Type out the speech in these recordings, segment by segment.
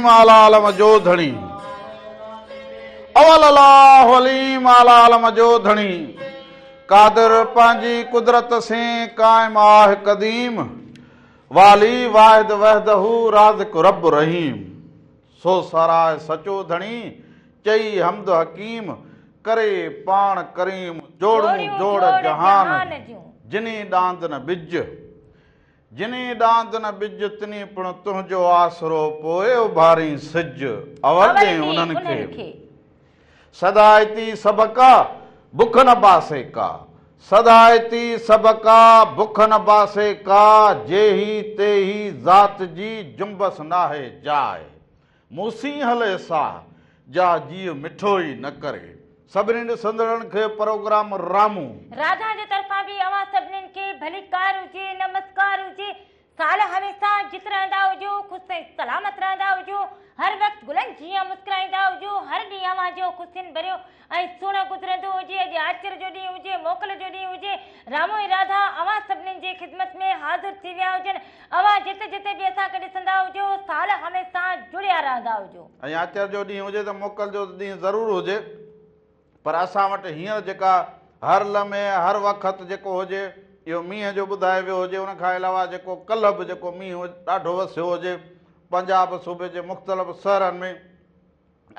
عليم اعليٰ عالم جو ڌڻي. اول الله عليم اعليٰ عالم جو ڌڻي. قادر پنهنجي قدرت سين قائم آه قديم. والي واحد وحده رازق رب رحيم. سو ساراهه سچو ڌڻي چئي حمد حڪيم. ڪري پاڻ ڪريم جوڙون جوڙ جهان جون. جني ڏاند نه ٻج. جني ڏاند نه ٻج تني پڻ تنهنجو آسرو پوء اڀارين سج اول ڏين انهن کي. سدائتي سڀڪا بک نه باسي ڪا سدائتي سڀڪا بک نه باسي ڪا جيهي تيهي ذات جي جنبس ناهي جاء. مون سين هلي ساهه، جا جيء مٺو ئي نه ڪري. سڀني ڏسندڙن کي پروگرام رامون. راڌا جي طرفان به اوهان سڀنين کي ڀليڪار هجي، نمسڪار هجي. سال هميشه جت رهندا هجو، خوش ۽ سلامت رهندا هجو، هر وقت گلن جيان مسڪرائيندا هجو، هر ڏينهن اوهان جو خوشين ڀريو ۽ سهڻو گذرندو هجي، اڄ آچر جو ڏينهن هجي، موڪل جو ڏينهن هجي، رامو ۽ راڌا اوهان سڀنين جي خدمت ۾ حاضر ٿي ويا هجن، اوهان جتي جتي به اسان کي ڏسندا هجو، سال هميشه جڙيا رهندا هجو. ۽ آچر جو ڏينهن هجي ته موڪل جو ڏينهن ضرور هجي، پر اسان وٽ هينئر جيڪا هر لمحي هر وقت جيڪو هجي اهو مينهن جو ٻڌايو ويو هجي، ان کان علاوه جيڪو ڪلهه به جيڪو مينهن ڏاڍو وسيو هجي پنجاب صوبي جي مختلف شهرن ۾،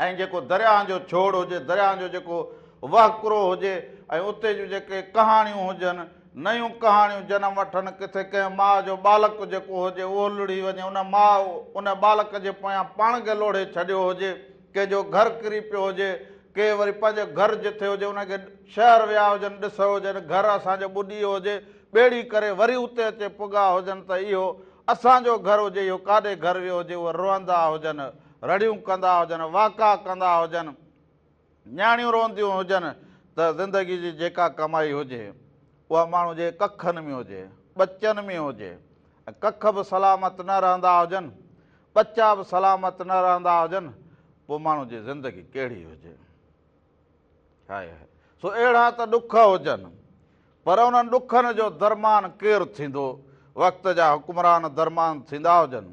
۽ جيڪو درياهن جو ڇوڙ هجي، درياهن جو جيڪو وهڪرو هجي ۽ اتي جون جيڪي ڪهاڻيون هجن، نيون ڪهاڻيون جنم وٺن، ڪٿي ڪنهن ماء جو ٻالڪ جيڪو هجي اهو لڙهي وڃي، ان ماء ان ٻالڪ جي پويان پاڻ کي لوڙهي ڇڏيو هجي، ڪنهن جو گهر ڪري پيو هجي، ڪي وري پنهنجو گهر جٿي هجي ان کي شهر ويا هجن ڏسڻ هجن، گهر اسان جو ٻڏي ويو هجي، ٻيڙي ڪري وري اتي اچي پڳا هجن ته اهو اسان جو گهر هجي، اهو ڪاڏي گهر ويو هجي، اهي روئندا هجن. رڙيون ڪندا هجن، واڪا ڪندا هجن، نياڻيون روئنديون هجن ته زندگي جي جيڪا ڪمائي هجي اها ماڻهو جي ڪکن ۾ هجي، ٻچن ۾ هجي ۽ ڪک به سلامت نه رهندا هجن، ٻچا به سلامت نه رهندا هجن، پوء ماڻهو جي زندگي ڪهڙي هجي؟ هاء هاء سو اهڙا ته ڏک هجن پر انهن ڏکن جو درمان ڪير ٿيندو؟ وقت جا حڪمران درمان ٿيندا هجن.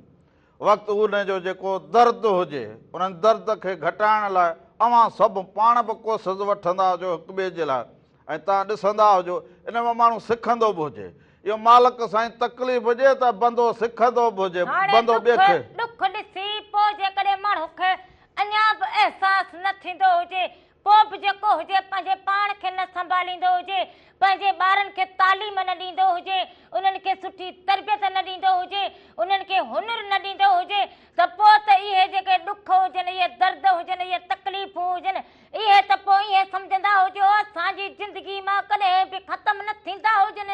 وقت ان جو جيڪو درد هجي انهن درد کي گهٽائڻ لاء اوهان سڀ پاڻ به ڪوشش وٺندا هجو هڪ ٻئي جي لاء ۽ توهان ڏسندا هجو ان مان ماڻهو سکندو به هجي. اهو مالڪ سائين تڪليف ڏي ته بندو سکندو به هجي هاڻي بندو ٻئي ڏک کي. ڏک ڏسي پوء جيڪڏهن ماڻهو کي اڃا به احساس نه ٿيندو هجي، پوء به جيڪو هجي پنهنجي پاڻ کي نه سنڀاليندو هجي، پنهنجي ٻارن کي تعليم نه ڏيندو هجي، انهن کي سٺي تربيت نه ڏيندو هجي، انهن کي هنر نه ڏيندو هجي ته پوء ته اهي جيڪي ڏک هجن، اهي درد هجن، اهي تڪليفون هجن، اهي ته پوء ائين سمجهندا هجو اسان جي زندگي مان ڪڏهن به ختم نه ٿيندا هجن،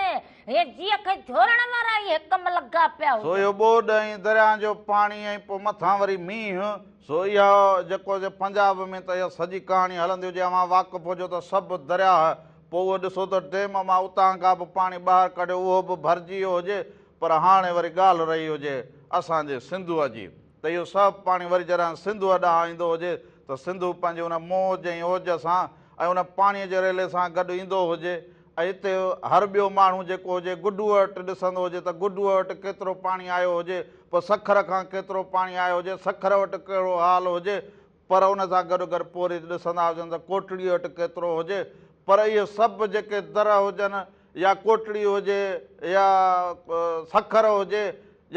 هي جيء کي جهورڻ وارا اهي ڪم لڳا پيا سو هجن. اهو ٻوڏ ۽ درياهن جو پاڻي ۽ پوء مٿان وري مينهن، سو اها جيڪو جي پنجاب ۾ ته اها سڄي ڪهاڻي هلندي هجي اوهان واقف هجو ته سڀ درياهه پوء اهو ڏسو ته ڊيم مان اتان کان به پاڻي ٻاهر ڪڍيو اهو به ڀرجي ويو هجي پر هاڻي وري ڳالهه رهي هجي اسان جي سنڌوء جي ته اهو سڀ پاڻي وري جڏهن سنڌوء ڏانهن ايندو هجي ته سنڌو پنهنجي ان موج ۽ اوج سان ۽ ان پاڻي جي ريلي سان گڏ ايندو هجي ۽ اتي هر ٻيو ماڻهو جيڪو هجي گڊوء وٽ ڏسندو هجي ته گڊوء وٽ ڪيترو پاڻي آيو هجي، پوء سکر کان ڪيترو پاڻي آيو هجي، سکر وٽ ڪهڙو حال هجي، پر ان سان گڏ گڏ پوء وري ڏسندا هجن ته ڪوٽڙيء وٽ ڪيترو هجي، پر اهي سڀ جيڪي در هجن يا ڪوٽڙي هجي يا سکر هجي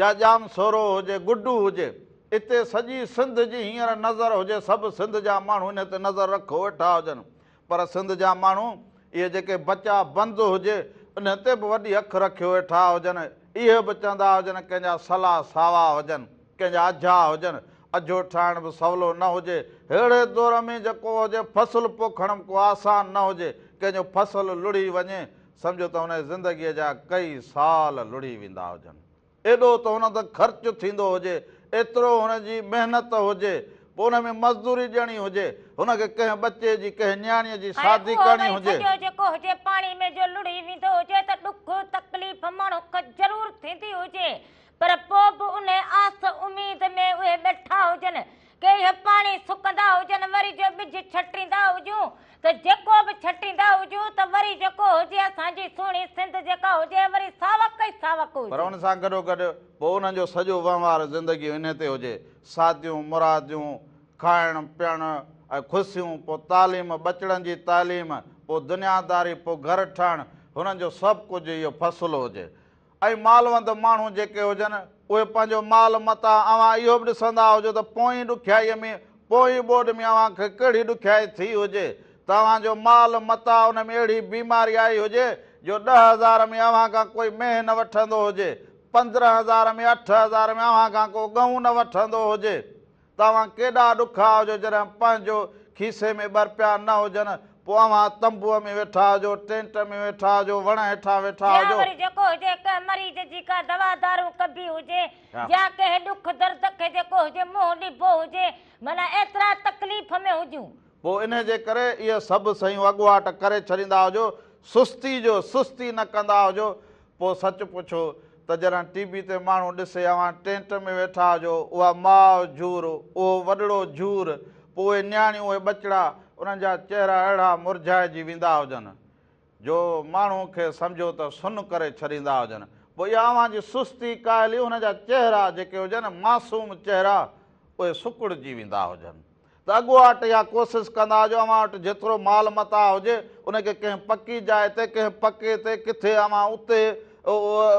يا ڄام سورو هجي، گڊو هجي، اتي سڄي سنڌ جي هينئر نظر هجي، سڀ سنڌ جا ماڻهو انهي تي نظر رکيو ويٺا هجن. پر سنڌ جا ماڻهو اهي جيڪي بچا بند هجي انهن تي به وڏي اک رکيو ويٺا هجن، اهي به چوندا هجن ڪنهن جا سلا ساوا هجن، ڪنهن جا اجها هجن، اجهو ٺاهڻ به سولو نه هجي، ههڙي دور ۾ جيڪو هجي فصل پوکڻ به ڪو آسان نه هجي، ڪنهن جو فصل لڙهي وڃي سمجهو ته هن جي زندگيء جا ڪئي سال لڙهي ويندا هجن. ايڏو ته هن تي خرچ ٿيندو هجي، ايترو هن جي محنت هجي، پوء ان ۾ مزدوري ڏيڻي هجي، هن کي ڪنهن ٻچي جي، ڪنهن نياڻيء جي ۽ شادي اهو ڪرڻي وري هجي. سڄو جيڪو هجي پاڻي ۾ جو لڙهي ويندو هجي ته ڏک تڪليف ماڻهو کي ضرور ٿيندي هجي، پر پوء به انهي آس اميد ۾ اهي ويٺا هجن ڪي اهي پاڻي سڪندا هجن وري جو ٻج ڇٽيندا هجون ته جيڪو به ڇٽيندا هجون ته وري جيڪو هجي اسان جي سهڻي سنڌ جيڪا هجي وري ساوڪ ئي ساوڪ پر هجي. ان سان گڏوگڏ پوء انهن جو سڄو وهنوار زندگي انهي تي هجي. ساديون مراديون، کائڻ پيئڻ ۽ خوشيون، پوء تعليم، ٻچڙن جي تعليم، پوء دنياداري، پوء گهر ٺاهڻ، هنن جو سڀ ڪجهه اهو فصل هجي. ۽ مالوند ماڻهو جيڪي هجن، اهي پنهنجو مال متاع اوهان اهو به ڏسندا هجو ته پوئين ڏکيائيء ۾، پوئين ٻوڏ ۾ اوهان کي ڪهڙي ڏکيائي ٿي هجي ته اوهان جو مال متاع ان ۾ اهڙي بيماري آئي هجي جو 10,000 ۾ اوهان کان ڪوئي مينهن نه وٺندو هجي، 15,000 ۾ 8,000 ۾ اوهان کان ڪو ڳئون نه وٺندو هجي. توهان ڪيڏا ڏکا هجو جڏهن پنهنجو کيسي ۾ ٻه رپيا نه هجن، پوء اوهان تنبوء ۾ ويٺا هجو، ٽينٽ ۾ ويٺا هجو، وڻ هيٺان ويٺا يا هجو. وري جيڪو هجي ڪنهن مريض جي ڪا دوا دارون ڪبي هجي يا ڪنهن ڏک درد کي جيڪو هجي منهن ڏبو هجي، معنيٰ ايترا تڪليف ۾ هجون. پوء انهي جي ڪري اهي سڀ شيون اڳواٽ ڪري ڇڏيندا هجو، سستي جو سستي نه ڪندا هجو، پوء سچ پڇو ته جڏهن ٽي وي تي ماڻهو ڏسي اوهان ٽينٽ ۾ ويٺا هجو، اها ماء جهور، اهو وڏڙو جهور، پوء اهي نياڻيون، اهي ٻچڙا، انهن جا چهرا اهڙا مرجهائجي ويندا هجن، جو ماڻهو کي سمجهو ته سن ڪري ڇڏيندا هجن. پوء اها اوهان جي سستي، ڪاهلي، انهن جا چهرا جيڪي هجن، معصوم چهرا، اهي سڪڙجي ويندا هجن. ته اڳواٽ اها ڪوشش ڪندا جو اوهان وٽ جيترو مال متاع هجي ان کي ڪنهن پڪي جاء تي ڪنهن پڪي تي ڪٿي اوهان اتي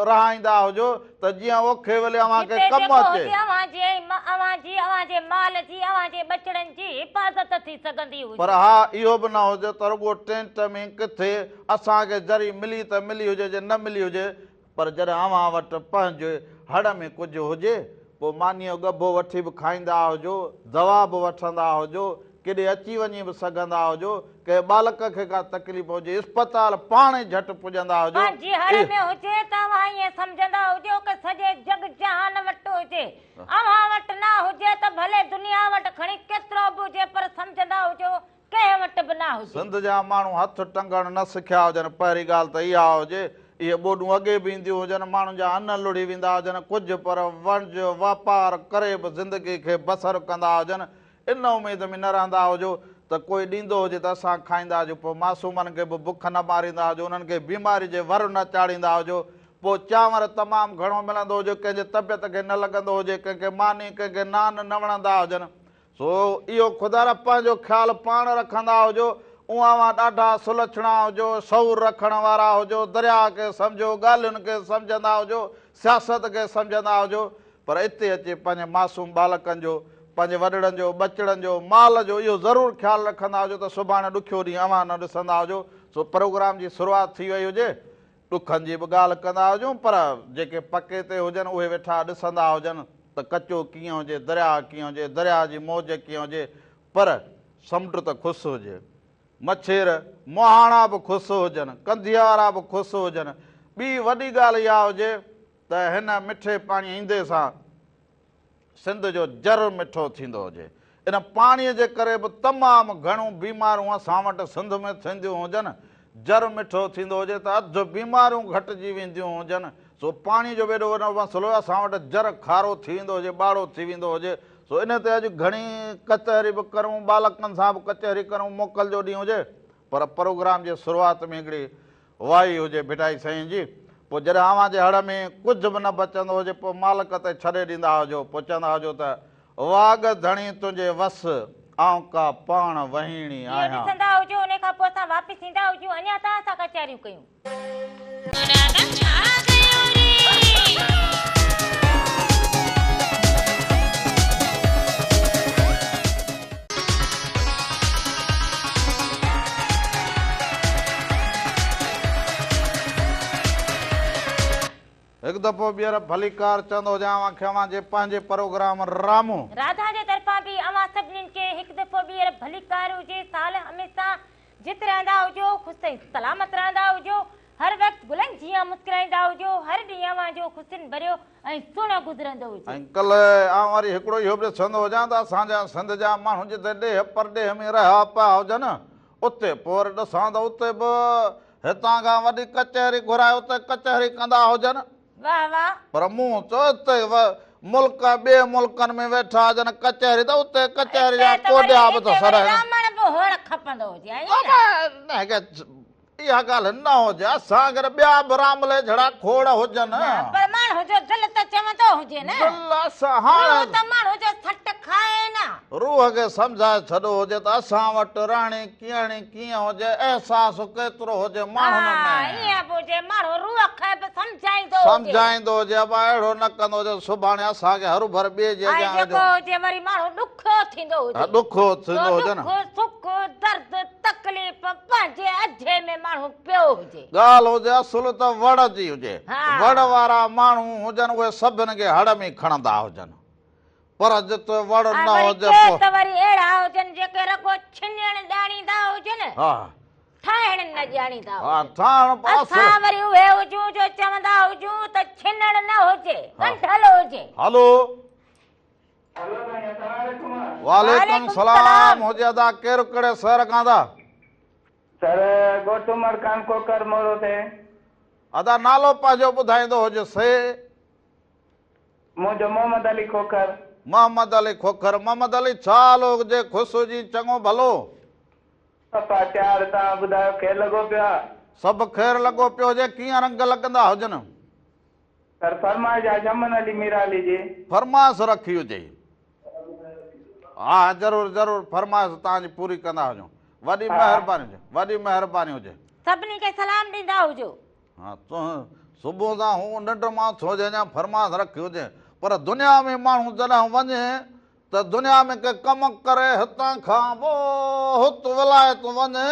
رهائيندا هجو ته جيئن اوکي ويلي اوهان کي جتي ڪم جيڪو اچي. هجي اوهان جي ۽ اوهان جي اوهان جي مال جي اوهان جي ٻچڙن جي حفاظت ٿي سگهندي پر هجي. ها اهو به نه هجي ته رڳو ٽينٽ ۾ ڪٿي اسان کي ذري ملي ته ملي هجي جي نه ملي هجي پر جڏهن اوهان وٽ پنهنجي هڙ ۾ ڪجهه هجي، پوء مانيء جو ڳڀو وٺي به کائيندا هجو، دوا به وٺندا هجو، ڪيڏي اچي وڃي به سگهندا هجو، ڪنهن ٻالڪ کي ڪا تڪليف هجي، اسپتال پاڻ ئي جهٽ پڄندا هجو. پنهنجي هڙ ۾ هجي ته اوهان ائين سمجهندا هجو ڪه سڄي جڳ جهان وٽ هجي. اوهان وٽ نه هجي ته ڀلي دنيا وٽ کڻي ڪيترو به هجي پر سمجهندا هجو ڪنهن وٽ به نه هجي. سنڌ جا ماڻهو هٿ ٽنگڻ نه سکيا هجن، پهرين ڳالهه ته اها هجي، اهي ٻوڏون اڳي به اينديون هجن، ماڻهن جا ان لڙهي ويندا هجن، ڪجهه پر وڻج واپار ڪري به زندگي کي بسر ڪندا هجن، ان اميد ۾ نه رهندا هجو ته ڪوئي ڏيندو هجي ته اسان کائيندا هجون، پوء معصومن کي به بک نه ماريندا هجو، انهن کي بيماري جي ور نه چاڙهيندا هجو، پوء چانور تمام گهڻو ملندو هجي، ڪنهن جي طبيعت کي نه لڳندو هجي، ڪنهن کي ماني، ڪنهن کي نان نه وڻندا هجن. سو اهو خدارا پنهنجو خيال پاڻ رکندا هجو، اوهان ڏاڍا سلڇڻا هجو، شعور رکڻ وارا هجو، درياهه کي سمجهو، ڳالهين کي سمجهندا هجو، سياست کي سمجهندا هجو، پر اتي اچي پنهنجي معصوم ٻالڪن جو، پنهنجي وڏڙن جو، ٻچڙن جو، مال جو اهو ضرور خيال رکندا هجو ته سڀاڻي ڏکيو ڏينهن اوهان نه ڏسندا هجو، سو پروگرام جي شروعات ٿي وئي هجي، ڏکن جي به ڳالهه ڪندا هجون پر جيڪي پڪي تي هجن اهي ويٺا ڏسندا هجن ته ڪچو ڪيئن هجي، درياهه ڪيئن هجي، درياهه جي موج ڪيئن هجي پر سمنڊ ته خوش هجي. مڇير، مهاڻا به خوش هجن، ڪنڌيء وارا به خوش هجن. ٻي وڏي ڳالهه اها هجي ته هن مٺي پاڻي ايندي سان سنڌ جو جر مٺو ٿيندو هجي. ان پاڻيء جي ڪري به تمام گهڻيون بيماريون اسان وٽ سنڌ ۾ ٿينديون هجن. جر مٺو ٿيندو هجي ته اڌ بيماريون گهٽجي وينديون هجن. سو پاڻيء جو به ايڏو وڏو مسئلو آهي. اسان وٽ جر کارو ٿي ويندو هجي، ٻاڙو ٿي ويندو هجي. سو ان تي اڄ گهڻي ڪچهري به ڪرون، ٻالڪن سان به ڪچهري ڪرون، موڪل جو ڏينهن هجي. پر پروگرام جي شروعات ۾ هڪڙي وائي هجي ڀٽائي سائين جي، پوء جڏهن اوهان جي هڙ ۾ ڪجهه به نه بچندو هجي، پوء مالڪ تي ڇڏي ڏيندا هجو، پوء چوندا هجو ته، واڳ ڌڻي تنهنجي وس، آئون ڪا پاڻ وهيڻي اهو آهيان. ڏسندا هجو، انهي کان پوء اسان واپس ايندا هجون، اڃا تان اسان ڪچهريون ڪيون. راڌا ڇا ڪيو ري. هڪ دفعو ٻيهر ڀليڪار چوندو هجان اوهان کي اوهان جي پنهنجي پروگرام رامون. راڌا جي طرفان به اوهان سڀنين کي هڪ دفعو ٻيهر ڀليڪار هجي سال هميشه جت رهندا هجو خوش ۽ سلامت رهندا هجو هر وقت گلن جيان مسڪرائيندا هجو هر ڏينهن اوهان جو خوشين ڀريو ۽ سهڻو گذرندو هجي. ۽ ڪلهه آئون وري هڪڙو اهو به ڏسندو هجان ته اسان جا سنڌ جا ماڻهو جتي ڏيهه پرڏيهه ۾ رهيا پيا هجن اتي پوء وري ڏسان ته اتي به هتان کان وڏي ڪچهري گهرائي اتي ڪچهري ڪندا هجن. واه واه. پر مون چيو اتي ملڪ ٻئي ملڪن ۾ ويٺا هجن ڪچهري ته اتي ڪچهري جا ڪوڏيا به ته سڙن. براهمڻ به هئڻ کپندو هجي ائين نه؟ اها ڳالهه نه هجي اسان اگر ٻيا به راملي جھڙا کوڙ هجن. پر ماڻهو جو دل ته چوندو هجي نه. دل اسان هاڻ روح ته ماڻهو جو سٽ کائي نه. روح کي سمجهائي ڇڏو هجي ته اسان وٽ رهڻي ڪيئڻي ڪيئن هجي احساس ڪيترو هجي ماڻهن ۾. ها ائين به هجي ماڻهو روح کي به سمجهائيندو هجي. سمجهائيندو هجي ابا اهڙو نه ڪندو هجي سڀاڻي اسان کي هروڀر ٻئي جي اڳيان ۽ جيڪو هجي وري ماڻهو ڏکيو ٿيندو هجي. ها ڏکيو ٿيندو هجي نه. ڏک سک درد تڪليف پنهنجي اجهي ۾ ماڻهو پيو هجي. ڳالهه هجي اصل ته وڙ جي هجي. وڙ وارا ماڻهو هجن اهي سڀن کي هڙ ۾ کڻندا هجن. پر جتي وڙ نه هجي پوء. ڪي ته وري اهڙا هجن جيڪي رڳو ڇنڻ ڄاڻيندا هجن. ها. ٺاهڻ نه ڄاڻيندا هجن. ها ٺاهڻ به اصل. اسان وري اهي هجون جو چوندا هجون ته ڇنڻ نه هجي ڳنڍل هجي. هلو. وعليڪم سلام هجي ادا ڪير ڪهڙي شهر کان ادا. سر ڳوٺ عمر خان کوکر مورو تي. ادا نالو پنهنجو ٻڌائيندو هج سي. منهنجو محمد علي کوکر. محمد علي کوکر محمد علي ڇا حال هجي خوش هجين چڱو ڀلو. صفا تيار توهان ٻڌايو خير لڳو پيو آ. سڀ خير لڳو پيو هجي ڪيئن رنگ لڳندا هجن. سر فرمائش آ شمن علي ميرالي جي. فرمائش رکي هجي. ها ضرور ضرور فرمائش توهان جي پوري ڪندا هجون وڏي مهرباني هجي وڏي مهرباني هجي. سڀني کي سلام ڏيندا هجو. ها تون صبح سان هون ننڊ مان ٿو هجي اڃا فرمائش رکي هجي پر دنيا ۾ ماڻهو جڏهن وڃي ته دنيا ۾ ڪي ڪم ڪري هتان کان پوء هت ولايت وڃي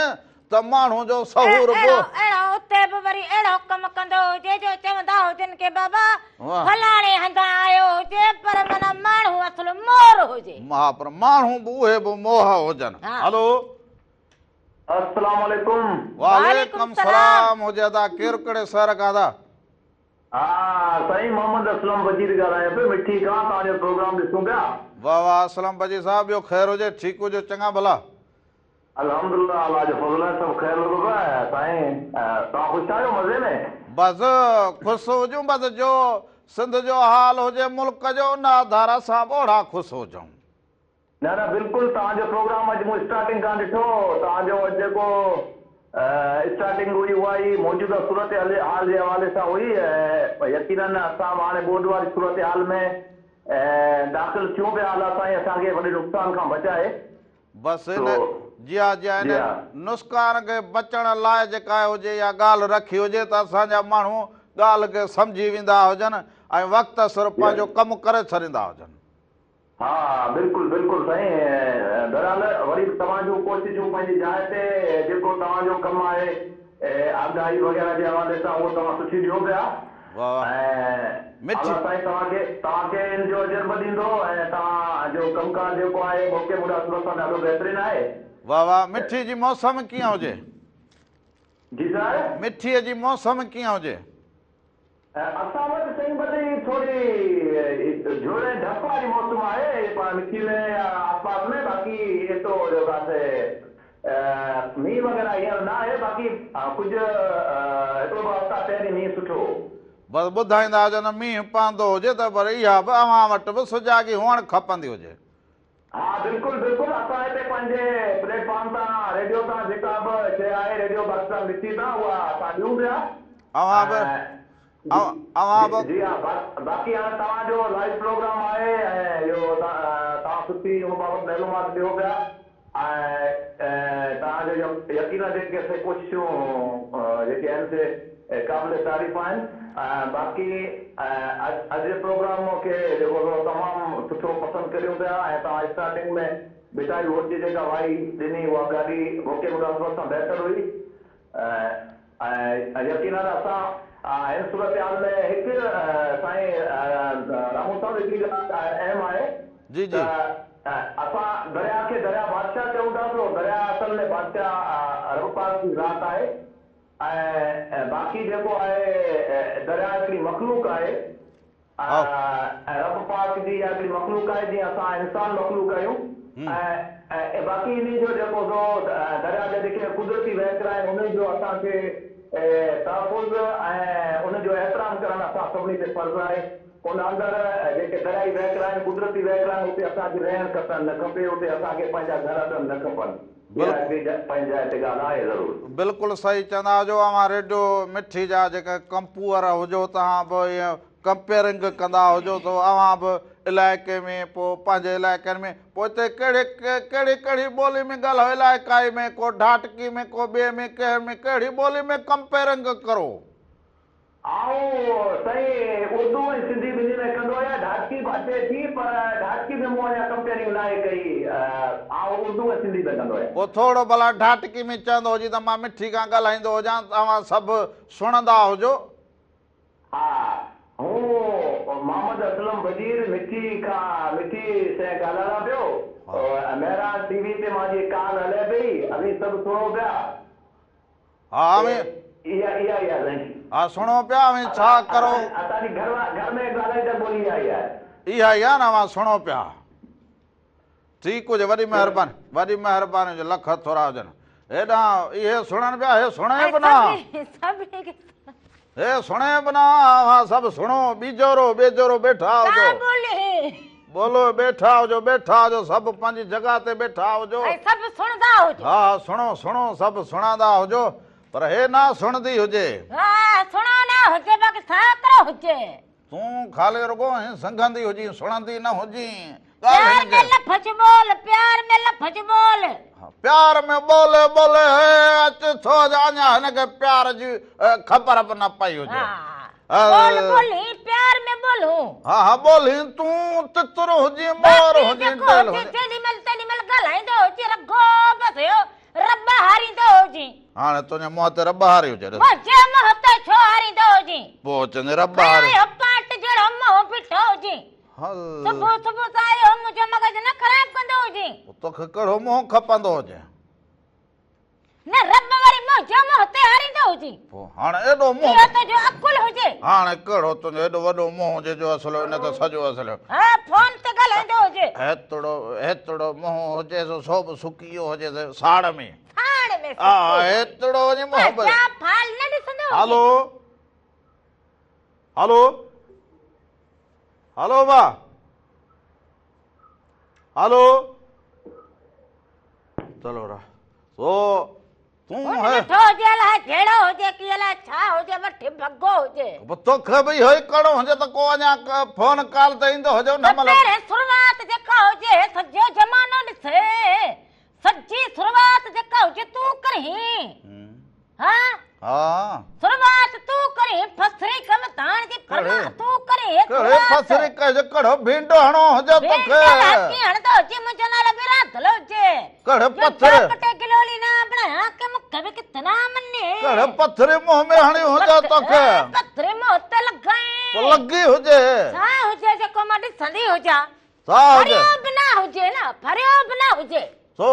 ته ماڻهو جو شعور به. اهڙو اهڙو اتي به وري اهڙو ڪم ڪندو هجي جو چوندا هجن ڪي بابا فلاڻي هنڌان آيو هجي پر معنيٰ ماڻهو اصل مور هجي. ها پر ماڻهو به اهي به موهه هجن. هلو. السلام عليڪم. وعليڪم سلام هجي ادا ڪير ڪهڙي شهر کان ادا. ها سائين محمد اسلم بجير ڳالهايان پيو مٺي کان توهان جو پروگرام ڏسون پيا. واه واه اسلم بجير صاحب ٻيو خير هجي ٺيڪ هجو چڱا ڀلا. الحمدلله الله جو فضل آهي سڀ خير لڳو پيو آهي سائين توهان خوش آهيو مزي ۾. بس خوش هجون بس جو سنڌ جو حال هجي ملڪ جو ان آڌار اسان به اوڙا خوش هجون. نه نه بلڪل توهان جو پروگرام اڄ مون اسٽارٽنگ کان ڏٺو توهان جو اڄ جيڪو اسٽارٽنگ هئي اها ئي موجوده صورتحال حال جي حوالي سان هئي ۽ يقينن اسان به هاڻي ٻوڏ واري صورتحال ۾ داخل ٿيون پيا الله سائين اسان کي وڏي نقصان کان بچائي. بس ان جي ها جي ها ان نسقان کي بچڻ لاء جيڪا هجي اها ڳالهه رکي هجي ته اسان جا ماڻهو ڳالهه کي سمجهي ويندا هجن ۽ وقت سر پنهنجو ڪم ڪري ڇڏيندا هجن. ها بلڪل بلڪل سائين بهرحال وري به توهان جون ڪوششون پنهنجي جاء تي جيڪو توهان جو ڪم آهي آگاهي وغيره جي حوالي سان اهو توهان سٺي ڏيو پيا واه ۽ الله سائين توهان کي توهان کي ان جو اجر به ڏيندو ۽ توهان جو ڪم ڪار جيڪو آهي موقعي مناسبت سان ڏاڍو بهترين آهي. واه واه مٺي جي موسم ڪيئن هجي. جي سر. مٺي جي موسم ڪيئن هجي. اسان وٽ سائين ڀلي ٿوري جهڙ ۽ ڌپ واري موسم آهي پاڻ مٺي ۾ يا آس پاس ۾ باقي ايترو جو ڪاٿي مينهن وغيره هينئر نه آهي باقي ڪجهه هڪڙو ٻه هفتا پهرين مينهن سٺو هو. بس ٻڌائيندا هجو نه مينهن پوندو هجي ته پر اها به اوهان وٽ به سجاڳي هئڻ کپندي هجي. ها بلڪل بلڪل اسان هتي پنهنجي پليٽ فارم تان ريڊيو تان جيڪا به شيء آهي ريڊيو پاڪستان مٺي تان اها اسان ڏيون پيا اوهان به اوهان به جي ها باقي هاڻي توهان جو لائيو پروگرام آهي ۽ اهو توهان سٺي ان بابت معلومات ڏيو پيا ۽ توهان جو يقينا جيڪي سي ڪوششون جيڪي آهن سي قابل تعريف آهن باقي اڄ جي پروگرام کي جيڪو سو تمام سٺو پسند ڪريون پيا ۽ توهان اسٽارٽنگ ۾ ڀٽائي گهوٽ جي جيڪا وائي ڏني اها به ڏاڍي موقعي مناسبت سان بهتر هئي ۽ يقينن اسان هن صورتحال ۾ هڪ سائين راهمون صاحب هڪڙي ڳالهه اهم آهي جي جي. ته اسان درياء کي درياء بادشاهه چئون ٿا سو درياء اصل ۾ بادشاهه رب پاڪ جي ذات آهي ۽ باقي جيڪو آهي درياء هڪڙي مخلوق آهي ۽ رب پاڪ جي اها هڪڙي مخلوق آهي جيئن اسان انسان مخلوق آهيون ۽ ۽ باقي انهي جو جيڪو سو درياء جا جيڪي قدرتي وهڪرا آهن انهي جو اسان کي تحفظ ۽ ان جو احترام ڪرڻ اسان سڀني تي فرض آهي. ان اندر جيڪي دريائي وهڪرا آهن قدرتي وهڪرا آهن اتي اسان کي رهڻ کسڻ نه کپي اتي اسان کي پنهنجا گهر اڏڻ نه کپن. اها هڪڙي پنهنجي جاء تي ڳالهه آهي ضرور. بلڪل صحيح چوندا هجو اوهان ريڊيو مٺي جا جيڪا ڪمپوئر هجو توهان به ائين ڪمپيئرنگ ڪندا هجو ته اوهان به علائقي ۾ پوء پنهنجي علائقن ۾ پوء اتي ڪهڙي ڪهڙي ڪهڙي ٻولي ۾ ڳالهايو علائقائي ۾ ڪو ڍاٽڪي ۾ ڪو ٻئي ۾ ڪنهن ۾ ڪهڙي ٻولي ۾ ڪمپيئرنگ ڪرو. آئون سائين اردو ۽ سنڌي ٻنهي ۾ ڪندو آهيان ڍاٽڪي به اچي ٿي پر ڍاٽڪي ۾ مون اڃا ڪمپيئرنگ ناهي ڪئي آئون اردو ۽ سنڌي ۾ ڪندو آهيان. پوء ٿورو ڀلا ڍاٽڪي ۾ چوندو هجين ته مان مٺي کان ڳالهائيندو هجان ته اوهان سڀ سڻندا هجو. ها هون محمد اسلم وزير مٺي کان مٺي سين ڳالهاڻان پيو مهراڻ ٽي وي تي مانجي ڪال هلي پئي اوهين سڀ سڻو پيا. ها اوهين اها اها ئي آهي سائين. ها سڻو پيا اوهين ڇا ڪرو. اسان جي گهر گهر ۾ ڳالهائيندڙ ٻولي اها ئي آهي. اها ئي آهي نه اوهان سڻو پيا. ٺيڪ هجي وڏي مهرباني وڏي مهرباني هجي لک ٿورا هجن هيڏانهن اهي سڻن پيا هي سڻي به نه هي سڻي به نه اوهان سڀ سڻو ٻيجورو ٻيجورو ٻيٺا هجو ٻولو ٻيٺا هجو ٻيٺا هجو سڀ پنهنجي جڳهه تي ٻيٺا هجو سڀ سڻندا هجو ها سڻو سڻو سڀ سڻندا هجو پر هي نه سڻندي هجي ها سڻو نه هجي باقي ساڪرو هجي تون خالي رڳو هين سنگهندي هجين، سڻندي نه هجين. ڳالهه پيار هن ۾ کي. لفظ ٻول، پيار ۾ لفظ ٻول. پيار ۾ ٻولي ٻولي هي اچ ٿو جو اڃا هن کي پيار جي خبر به نه پئي هجي. ها ٻول ٻولين، پيار ۾ ٻولهون. ها ها ٻولين، تون تتر هجين، مور باقي هجين، جيڪو ڊيل هجي هجين. جيڏي مهل تيڏي مهل ڳالهائيندو هجي رڳو بس اهو رٻ هاريندو هجين. هاڻي تنهنجي منهن تي رٻ هاري هجي. منهنجي منهن تي ڇو هاريندو هجين. پوء چوندين رٻ هاري. اهو پاٽ جهڙو منهن بيٺو هجين. هل. صبح صبح سان اهو منهنجو مغز نه خراب ڪندو هجين. پوء توکي ڪهڙو منهن کپندو هجي. نه رٻ وري منهنجي منهن تي هاريندو هجين. پوء هاڻي ايڏو منهن. اهو تنهنجو عقل هجي. هاڻي ڪهڙو تنهنجو ايڏو وڏو منهن هجي جو اصل ان تي سڄو اصل. ها فون تي ڳالهائيندو هجي. هيتڙو هيتڙو منهن هجي سو سو به سڪي ويو هجي ساڙ ۾. ساڙ ۾ سڪي. ها هيتڙو وڃي منهن به. پنهنجا فال نه ڏسندو هجي. هلو هلو هلو با هلو چلو را سو تون هن هي ڏٺو هجي الائي جهيڙو هجي ڪي الائي ڇا هجي وٺي ڀڳو هجي. پوء توکي به اهو ئي ڪرڻو هجي ته ڪو اڃا فون ڪال تي ايندو هجي ان ته مهل. پهرين شروعات جيڪا هجي سڄو زمانو ڏسي سڄي شروعات جيڪا هجي تون ڪرين ها ها شروعات تون ڪرين فسري ڪم تاڻ جي فرما تون ڪرين ڪهڙي فسري ڪهڙي ڪهڙو ڀينڊو هڻو هجي توکي ڀينڊو هڻندو هجي منهنجو نالو به راڌل هجي ڪهڙي پٿر پٽي گلولي نه بڻايا ڪي مون کي به ڪتنا مني ڪهڙي پٿري منهن ۾ هڻي هجي توکي پٿري منهن تي لڳائين پوء لڳي هجي ڇا هجي جيڪو مان ڏسندي هجان ڇا هجي ڦريو به نه هجي نه ڦريو به نه هجي ڇو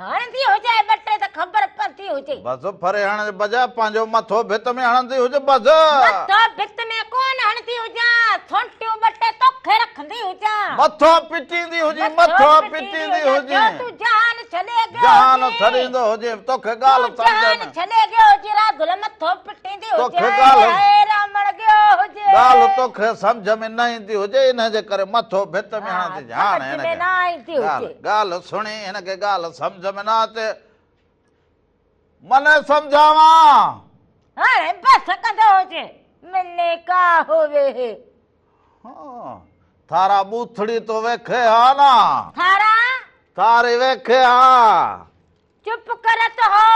هڻندي هجي ٻه ٽي ته خبر پوندي هجي. بس ڦري هڻڻ جي بجاء پنهنجو مٿو ڀت ۾ هڻندي هج بس. مٿو ڀت ۾ ڪونه هڻندي هجان سونٽيون ٻه ٽي توکي رکندي هجان. مٿو پٽيندي هجين مٿو پٽيندي هجين. جو تون جهان ڇڏي ويو هجين. جهان ڇڏيندو هجين توکي ڳالهه سمجهه ۾. تون جهان ڇڏي ويو هجين راڌل مٿو پٽيندي هجي. توکي ڳالهه. هاء رامڻ گيو هجي. ڳالهه توکي سمجهه ۾ نه ايندي هجي انهي جي ڪري مٿو ڀت ۾ هڻندي هجين. هاڻ هن سمجهه ۾ نه ايندي هجي. ڳالهه سڻي هن کي ڳالهه سمجهه ۾ نه اچي. من سمجهاوان. هاڻي بس ڪندو هجي. مني ڪا هوي. ها ٿارا ٻوٿڙي تو ويکي ها نه. ٿارا. ٿاري ويکي ها. چپ ڪرت هو.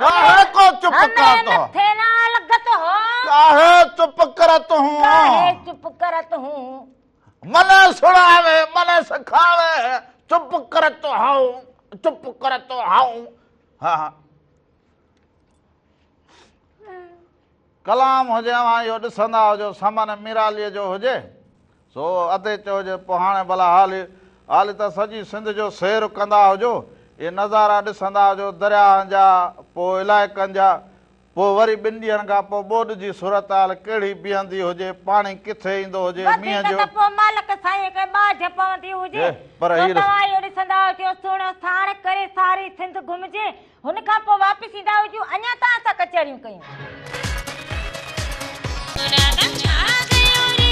ڪاهي ڪو چپ ڪرت همري مٿي نا لڳت هو. ڪاهي چپ ڪرت هون. ڪاهي چپ ڪرت هون. من سڻاوي من سکاوي چپ ڪرت هون چپ ڪرت هون. ها ها ڪلام هجي اوهان اهو ڏسندا هجو سمن ميراليء جو هجي سو ادي چيو هجي پوء هاڻي ڀلا حالي حالي ته سڄي سنڌ جو سير ڪندا هجو اهي نظارا ڏسندا هجو درياهن جا پوء علائقن جا. پوء وري ٻن ڏينهن کان پوء ٻوڏ جي صورتحال ڪهڙي بيهندي هجي، پاڻي ڪٿي ايندو هجي، وڌيڪ مينهن جو. ته پوء مالڪ سائينء کي ٻاجهه پوندي هجي، پر سو هي ڏس. توهان اهو ڏسندا هجو، سهڻو ساڻ ڪري ساري سنڌ گهمجي، هن کان پوء واپس ايندا هجون، اڃا توهان سان ڪچهريون ڪيون. مرادا ڇا ڪيو ري.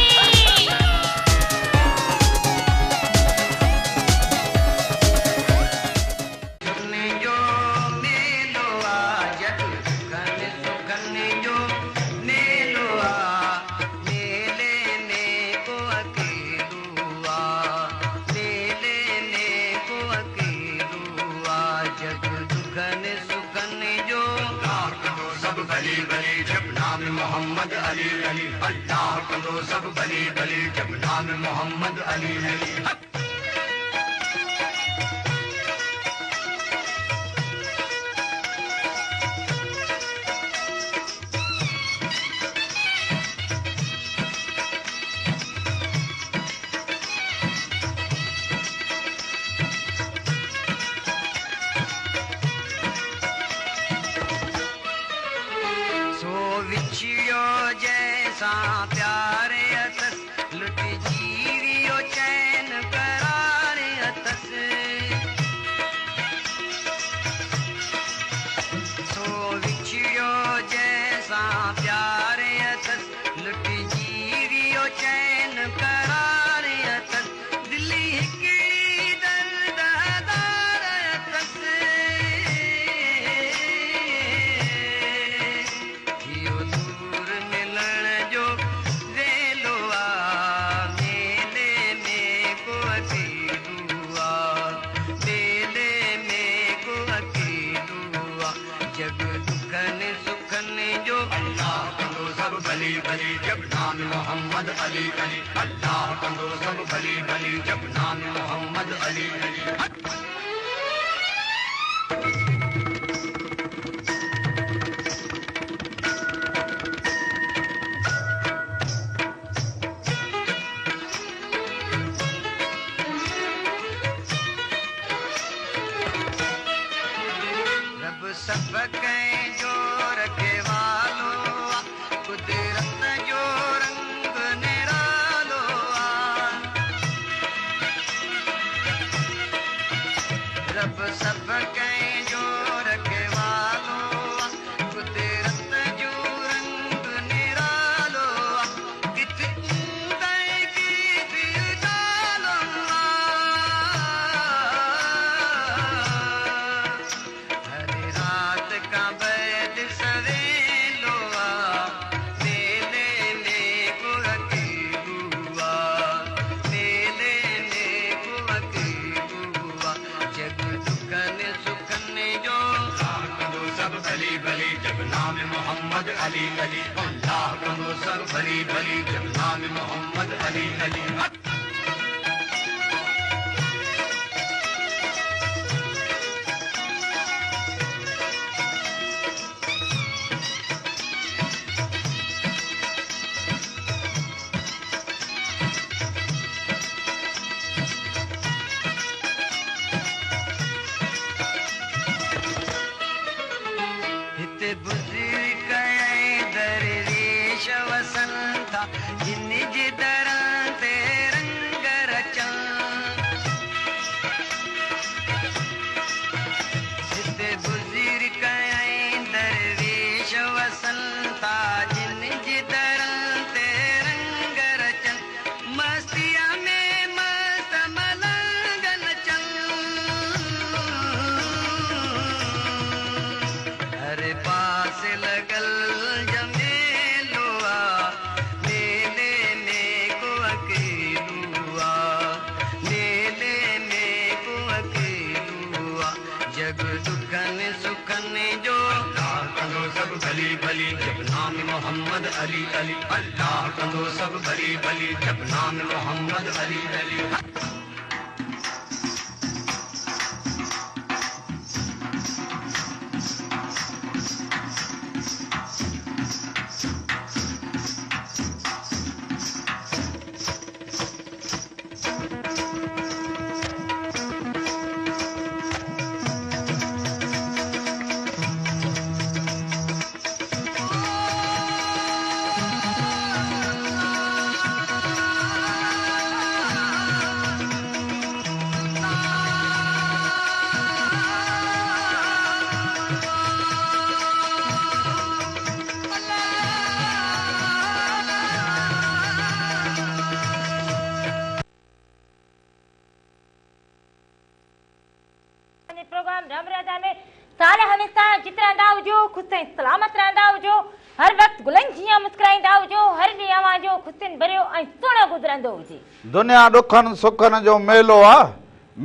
جت رهندا هجو، خوش ۽ سلامت رهندا هجو، هر وقت گلن جيان مسڪرائيندا هجو، هر ڏينهن اوهان جو خوشين ڀريو ۽ سهڻو گذرندو هجي. دنيا ڏکن سکن جو ميلو آ،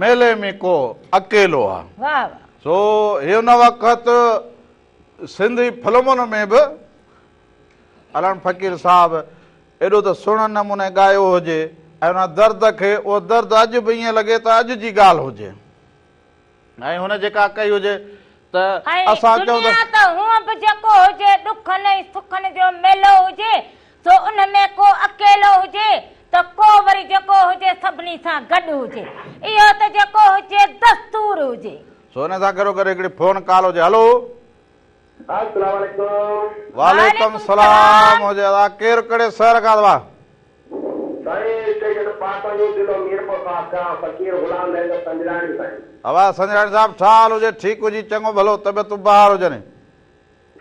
ميلي ۾ ڪو اڪيلو آ. واه واه. سو هن وقت سنڌي فلمن ۾ به علڻ فقير صاحب ايڏو ته سهڻي نموني ڳايو هجي ۽ ان درد کي اهو درد اڄ به ائين لڳي ته اڄ جي ڳالهه هجي ۽ هن جيڪا ڪئي هجي ته ۽ اسان چئون ته. دنيا ته هونء به جيڪو هجي ڏکن ۽ سکن جو ميلو هجي سو ان ۾ ڪو اڪيلو هجي ته ڪو وري جيڪو هجي سڀني سان گڏ هجي اهو ته جيڪو هجي دستور هجي. سو ان سان گڏوگڏ هڪڙي فون ڪال هجي هلو. السلام عليڪم. وعليڪم السلام هجي ادا ڪير ڪهڙي شهر کان ادا. سائين اسٽيشن پاتڻ ضلعو ميرپورخاص کان فقير غلام حيدر سنجراڻي سائين. ادا سنجراڻي صاحب ڇا حال هجي ٺيڪ هجي چڱو ڀلو طبيعتون بهار هجن.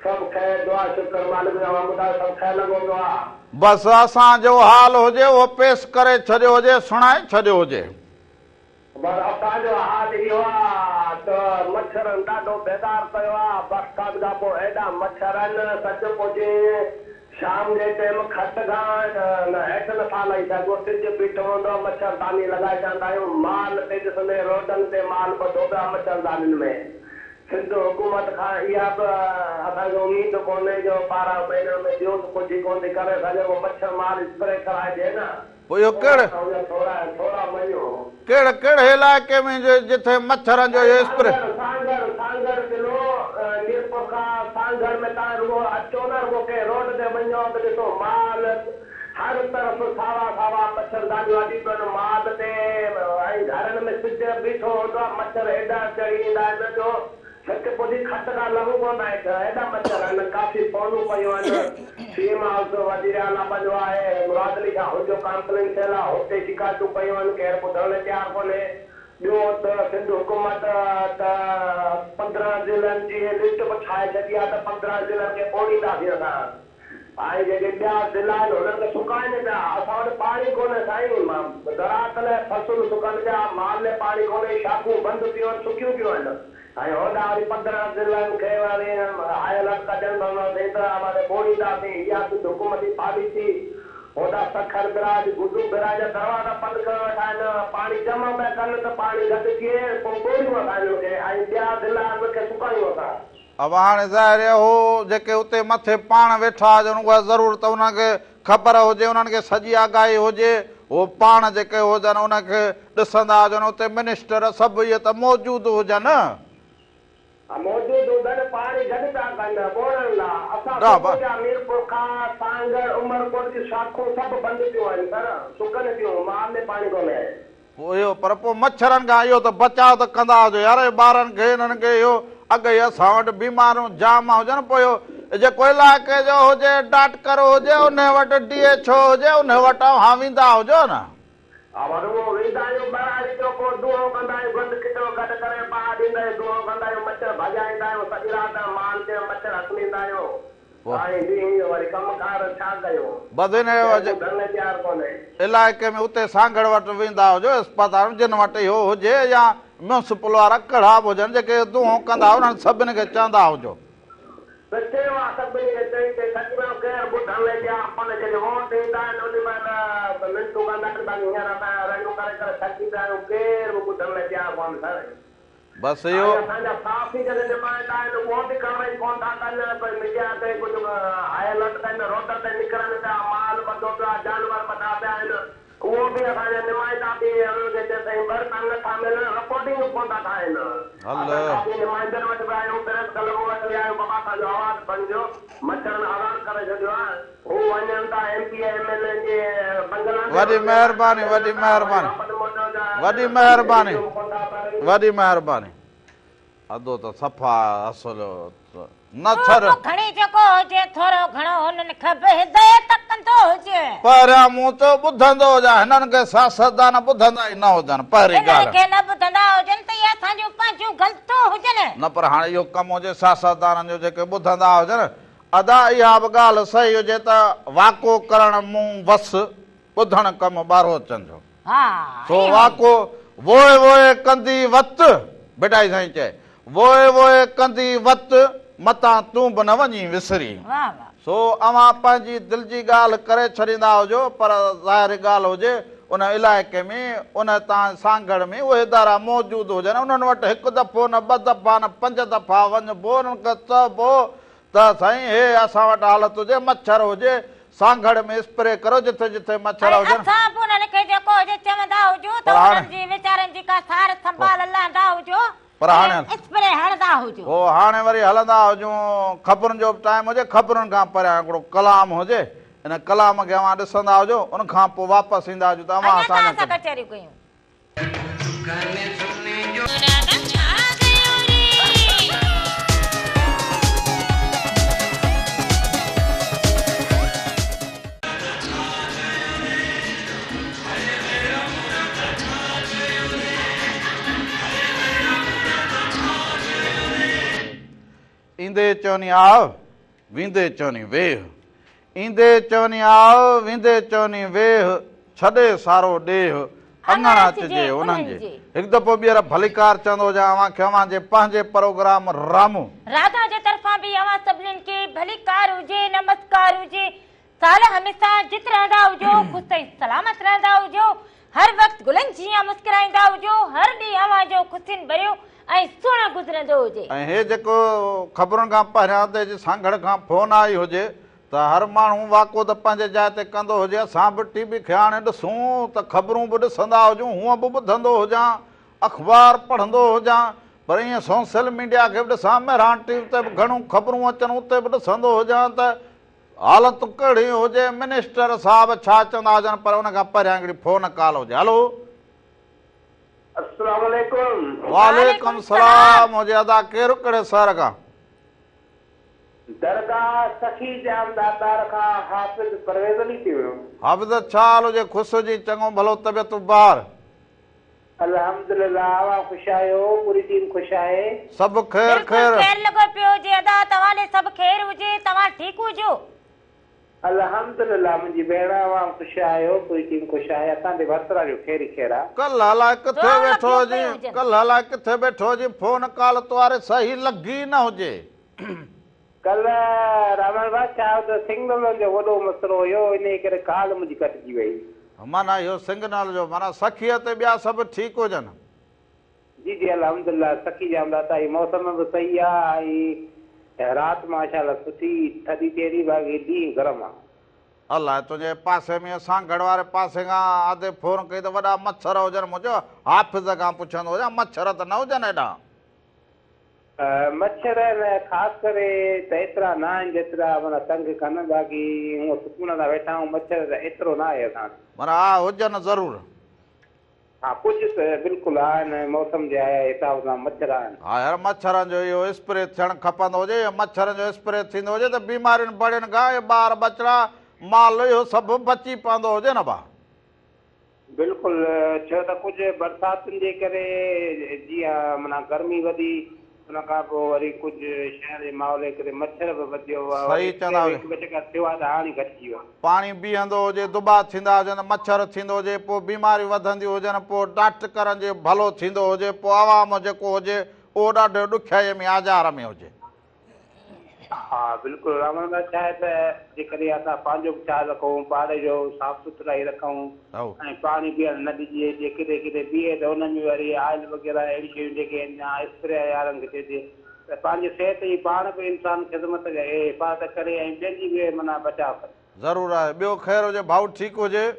سڀ خير دعا شڪر مالڪ جو اوهان ٻڌايو سڀ خير لڳو پيو آ. بس اسان جو حال هجي اهو پيش ڪري ڇڏيو هجي سڻائي ڇڏيو هجي. بس اسان جو حال اهو آ ته مڇرن ڏاڍو بيزار ڪيو آ، برسات کان پوء ايڏا مڇر آهن، سچ پڇين شام جي ٽيم کٽ کان هيٺ نٿا لهي سگهون، سج بيٺو هوندو آ، مڇر داني لڳائي ڇڏندا آهيون، مال تي ڏسندي روڊن تي مال ٻڌو پيو آ مڇر دانين ۾. سنڌ حڪومت کان اها به اسان کي اميد ڪونهي جو 12 مهينن ۾ ٻيو ته ڪجهه ئي ڪونه ٿي ڪري سگهي، ڪو مڇر مار اسپري ڪرائي ڏي نه. پوء اهو ڪهڙي ڪهڙي ڪهڙي علائقي ۾ جتي مڇرن جو اهو اسپري. سانگهڙ سانگهڙ ضلعو ميرپورخاص سانگهڙ ۾ توهان رڳو اچو نه رڳو ڪنهن روڊ تي وڃو ته ڏسو مال هر طرف ساوا ساوا مڇر دانيون اڏي پيا آهن مال تي ۽ گهرن ۾ سج بيٺو هوندو آهي مڇر ايڏا چڙهي ايندا آهن جو سچ پڇي کٽ کان لهون ڪونه ٿا هيٺ ايڏا مڇر آهن ڪافي فونون پيون آهن سي ايم هائوس وزير اعليٰ پنهنجو آهي مراد علي شاهه هن جو ڪامپلين ٿيل آهي هتي شڪايتون پيون آهن ڪير ٻڌڻ لاء تيار ڪونهي ٻيو ته سنڌ حڪومت ته 15 ضلعن جي لسٽ به ٺاهي ڇڏي آهي ته 15 ضلعن کي ٻوڙينداسين اسان ۽ جيڪي ٻيا ضلعا آهن هنن کي سڪائين پيا، اسان وٽ پاڻي ڪونهي سائين، زراعت لاء فصل سڪن پيا، مال لاء پاڻي ڪونهي، شاخون بند پيون آهن، سڪيون پيون آهن ۽ هوڏانهن وري 15 ضلعن کي وري هاء الرٽ ڪڍن ٿا سائين ته وري ٻوڙينداسين، اها سنڌ حڪومت جي پاليسي، هوڏانهن سکر بئراج، گڊو بئراج جا دروازا بند ڪيو ويٺا آهن، پاڻي جمع پيا ڪن ته پاڻي گهٽ ٿئي، پوء ٻوڙيون اسان انهن کي ۽ ٻيا ضلعا انهن کي سڪايون اسان. اب هاڻي ظاهر اهو جيڪي اتي مٿي پاڻ ويٺا هجن اها ضرور ته انهن کي خبر هجي انهن کي سڄي آگاهي هجي هو پاڻ جيڪي هجن ان کي ڏسندا هجن اتي منسٽر سڀ اهي ته موجود هجن. ها موجود هجن پاڻي گڏ پيا ڪن ٻوڙڻ لا اسان سڪون پيا ميرپورخاص سانگهڙ عمرڪوٽ جون شاخون سڀ بند پيون آهن سر سڪن پيون مال ۾ پاڻي ڪونهي. پوء اهو پر پوء مڇرن کان اهو ته بچاء ته ڪندا هجو يار اهي ٻارن کي انهن کي اهو اڳ ئي اسان وٽ بيماريون جام هجن پوء اهو جيڪو علائقي جو هجي ڊاڪٽر هجي انهي وٽ ڊي ايڇ او هجي انهي وٽ اوهان ويندا هجو نه. ها رڳو ويندا آهيون ٻهراڙي جو پوء دونهون ڪندا آهيون گند ڪچرو گڏ ڪري باهه ڏيندا آهيون دونهون ڪندا آهيون مڇر ڀڄائيندا آهيون سڄي رات مال کي مڇر هڪليندا آهيون. سائين ڏينهن جو وري ڪم ڪار ڇا ڪيون؟ بس انهيء ڪنهن ٻڌڻ لاء تيار ڪونهي. علائقي ۾ اتي سانگهڙ وٽ ويندا هجو، اسپتال ۾ جن وٽ اهو هجي يا ميونسپل وارا ڪهڙا به هجن جيڪي دونهون ڪندا انهن سڀني کي چوندا هجو. ته چيو آ سڀني کي چئي چئي ٿڪي ويو ڪير ٻڌڻ لاء تيار ڪونهي جڏهن ووٽ ايندا آهن انهي مهل منٿون ڪندا آهن باقي هينئر اسان رڙيون ڪري ڪري ٿڪي پيا آهيون ڪير به ٻڌڻ لاء تيار ڪونهي سر. بس اهو. ۽ اسان جا صحافي جيڪي نمائندا آهن اهو به ڪوريج ڪونه ٿا ڪن ڪوئي ميڊيا تي ڪجهه هاء الرٽ ڪن روڊن تي نڪرن پيا مال ٻڌو پيو آهي جانور ٻڌا پيا آهن اهو به اسان جا نمائندا به انهن کي جيستائين برتن نه ٿا ملن رپورٽنگ به ڪونه ٿا ٺاهن اسان ڪافي نمائندن وٽ ويا آهيون پريس ڪلب وٽ ويا آهيون بابا اسان جو آواز بڻجو مڇرن آزاد ڪري ڇڏيو آهي هو وڃن ٿا M P A M N A جي بنگلن تي وڏي مهرباني وڏي مهرباني وڏي مهرباني وڏي مهرباني ادو ته صفا اصل نه ڇر. تون به کڻي جيڪو هجين ٿورو گهڻو هنن کي به هدايت ڪندو هجين. پهريان مون چيو ٻڌندو هجان هنن کي سياستدان ٻڌندا ئي نه هجن پهرين هنن ڳالهه. کي نه ٻڌندا هجن ته اهي اسان جون پنهنجون غلطيون هجن. نه پر هاڻي اهو ڪم هجي سياستدانن جو جيڪي ٻڌندا هجن ادا اها به ڳالهه صحيح هجي ته واڪو ڪرڻ مون وس، ٻڌڻ ڪم ٻاروچن جو. سو واڪو ووء ووء ڪندي وت، ڀٽائي سائين چئي، ووء ووء ڪندي وت، متان تون به نه وڃين وسري. سو اوهان پنهنجي دل جي ڳالهه ڪري ڇڏيندا هجو پر ظاهر ڳالهه هجي ان علائقي ۾ ان تان سانگهڙ ۾ اهي ادارا موجود هجن انهن وٽ هڪ دفعو نه ٻه دفعا نه پنج دفعا وڃبو انهن کي چئبو ته سائين هي اسان وٽ حالت هجي مڇر هجي سانگهڙ ۾ اسپري ڪريو جٿي جٿي مڇر ۽ هجن. اسان به انهن کي جيڪو هجي چوندا هجون ته پر هاڻي. انهن جي ويچارن جي ڪا سار سنڀال لهندا هجو پر هاڻي. ۽ اسپري هڻندا هجو. پوء هاڻي وري هلندا هجون خبرن جو به ٽائيم هجي خبرن کان پهريان هڪڙو ڪلام هجي ان ڪلام کي اوهان ڏسندا هجو ان کان پوء واپس ايندا هجون ته اوهان اڃا اسان ته جا اسان ڪچهريون ڪيون. ڇا ڪيو ري. ايندي چوني آء، ويندي چوني ويهه. ايندي چوني آء، ويندي چوني ويهه، ڇڏي سارو ڏيهه، اڱڻ اچجي انهن جي. هڪ دفعو ٻيهر ڀليڪار چوندو هجان اوهان کي اوهان جي پنهنجي پروگرام رامو. راڌا جي طرفان به اوهان سڀنين کي ڀليڪار هجي، نمسڪار هجي. سال هميشه جت رهندا هجو، خوش ۽ سلامت رهندا هجو، هر وقت گلن جيان مسڪرائيندا هجو، هر ڏينهن اوهان جو خوشين ڀريو ۽ سهڻو گذرندو هجي. ۽ هي جيڪو خبرن کان پهريان تي جي سانگهڙ کان فون آئي هجي ته هر ماڻهو واڪو ته پنهنجي جاء تي ڪندو هجي، اسان به ٽي وي کي آڻي ڏسون ته خبرون به ڏسندا هجون، هونء به ٻڌندو هجان، اخبار پڙهندو هجان، پر ائين سوسل ميڊيا کي به ڏسان، مهراڻ ٽي وي تي به گهڻيون خبرون اچن اتي به ڏسندو هجان ته حالت ڪهڙي هجي، منسٽر صاحب ڇا چوندا هجن پر ان کان پهريان هڪڙي فون ڪال هجي. هلو. السلام عليڪم. وعليڪم السلام هجي ادا ڪير ڪهڙي شهر کان. درگاهه سخي ڄام ڏاتار کان حافظ پرويز علي ٿي ويو. حافظ ڇا حال هجي خوش هجين چڱو ڀلو طبيعت بهار. الحمدلله اوهان خوش آهيو پوري ٽيم خوش آهي. سڀ خير بلڪل خير. خير لڳو پيو هجي ادا توهان ڏي سڀ خير هجي توهان ٺيڪ هجو. الحمدلله منهنجي ڀيڻ اوهان خوش آهيو پوري ٽيم خوش آهي اسان ڏي ڀرترا جو خير ئي خير آ. ڪلهه الائي ڪٿي دعائون ويٺو لڳيون هجين پيون هجن. ڪلهه الائي ڪٿي ويٺو هجين فون ڪال تواري صحيح لڳي نه هجي. ڪلهه راوڻ ڀاء ڇا هو ته سگنلن جو وڏو مسئلو هيو انهي ڪري ڪال منهنجي ڪٽجي وئي. معنيٰ اهو سگنل جو معنيٰ سکيء تي ٻيا سڀ ٺيڪ هجن. جي جي الحمدلله سخي ڄام داتا هي موسم به صحيح آ ۽ رات ماشاءالله سٺي ٿڌي ٿئي ٿي باقي ڏينهن گرم آ. الائي تنهنجي پاسي ۾ سانگهڙ واري پاسي کان ادي فون ڪئي ته وڏا مڇر هجن مون چيو حافظ کان پڇندو هجان مڇر ته نه هجن هيڏانهن. مڇر نه خاص ڪري ته ايترا نه آهن جيترا معنيٰ تنگ ڪن باقي هونء سڪون سان ويٺا آهيون مڇر ته ايترو نه آهي اسان وٽ. معنيٰ ها هجن ضرور. ها ڪجهه ته بلڪل آهن موسم جي حساب سان مڇر آهن. ها يار مڇرن جو اهو اسپري ٿيڻ کپندو هجي اهو مڇرن جو اسپري ٿيندو هجي ته بيمارين بڙين کان اهي ٻار ٻچڙا مال اهو سڀ بچي پوندو هجي نه ڀا. بلڪل ڇو ته ڪجهه برساتن جي ڪري جيئن معنيٰ گرمي وڌي ان کان پوء وري ڪجهه شهر جي ماحول جي ڪري مڇر به وڌيو ويا وري صحيح چوندا هڪ ٻه چڪر ٿيو آهي ته هاڻي گهٽجي ويو آهي. پاڻي بيهندو هجي دٻا ٿيندا هجن مڇر ٿيندو هجي پوء بيماريون وڌنديون هجن پوء ڊاڪٽرن جي ڀلو ٿيندو هجي پوء عوام جيڪو هجي اهو ڏاڍو ڏکيائي ۾ آزار ۾ هجي. ها بلڪل راوڻ ڀاء ڇا آهي ته جيڪڏهن اسان پنهنجو به خيال رکون پاڙي جو صاف سٿرائي رکون ۽ پاڻي بيهڻ نه ڏجي جي ڪٿي ڪٿي بيهي ته ان ۾ وري آئل وغيره اهڙيون شيون جيڪي آهن يا اسپري يارن کي چئجي ته پنهنجي صحت جي پاڻ به انسان خدمت حفاظت ڪري ۽ ٻين جي به معنيٰ بچاء ڪري. ضرور آهي ٻيو خير هجي ڀائو ٺيڪ هجي.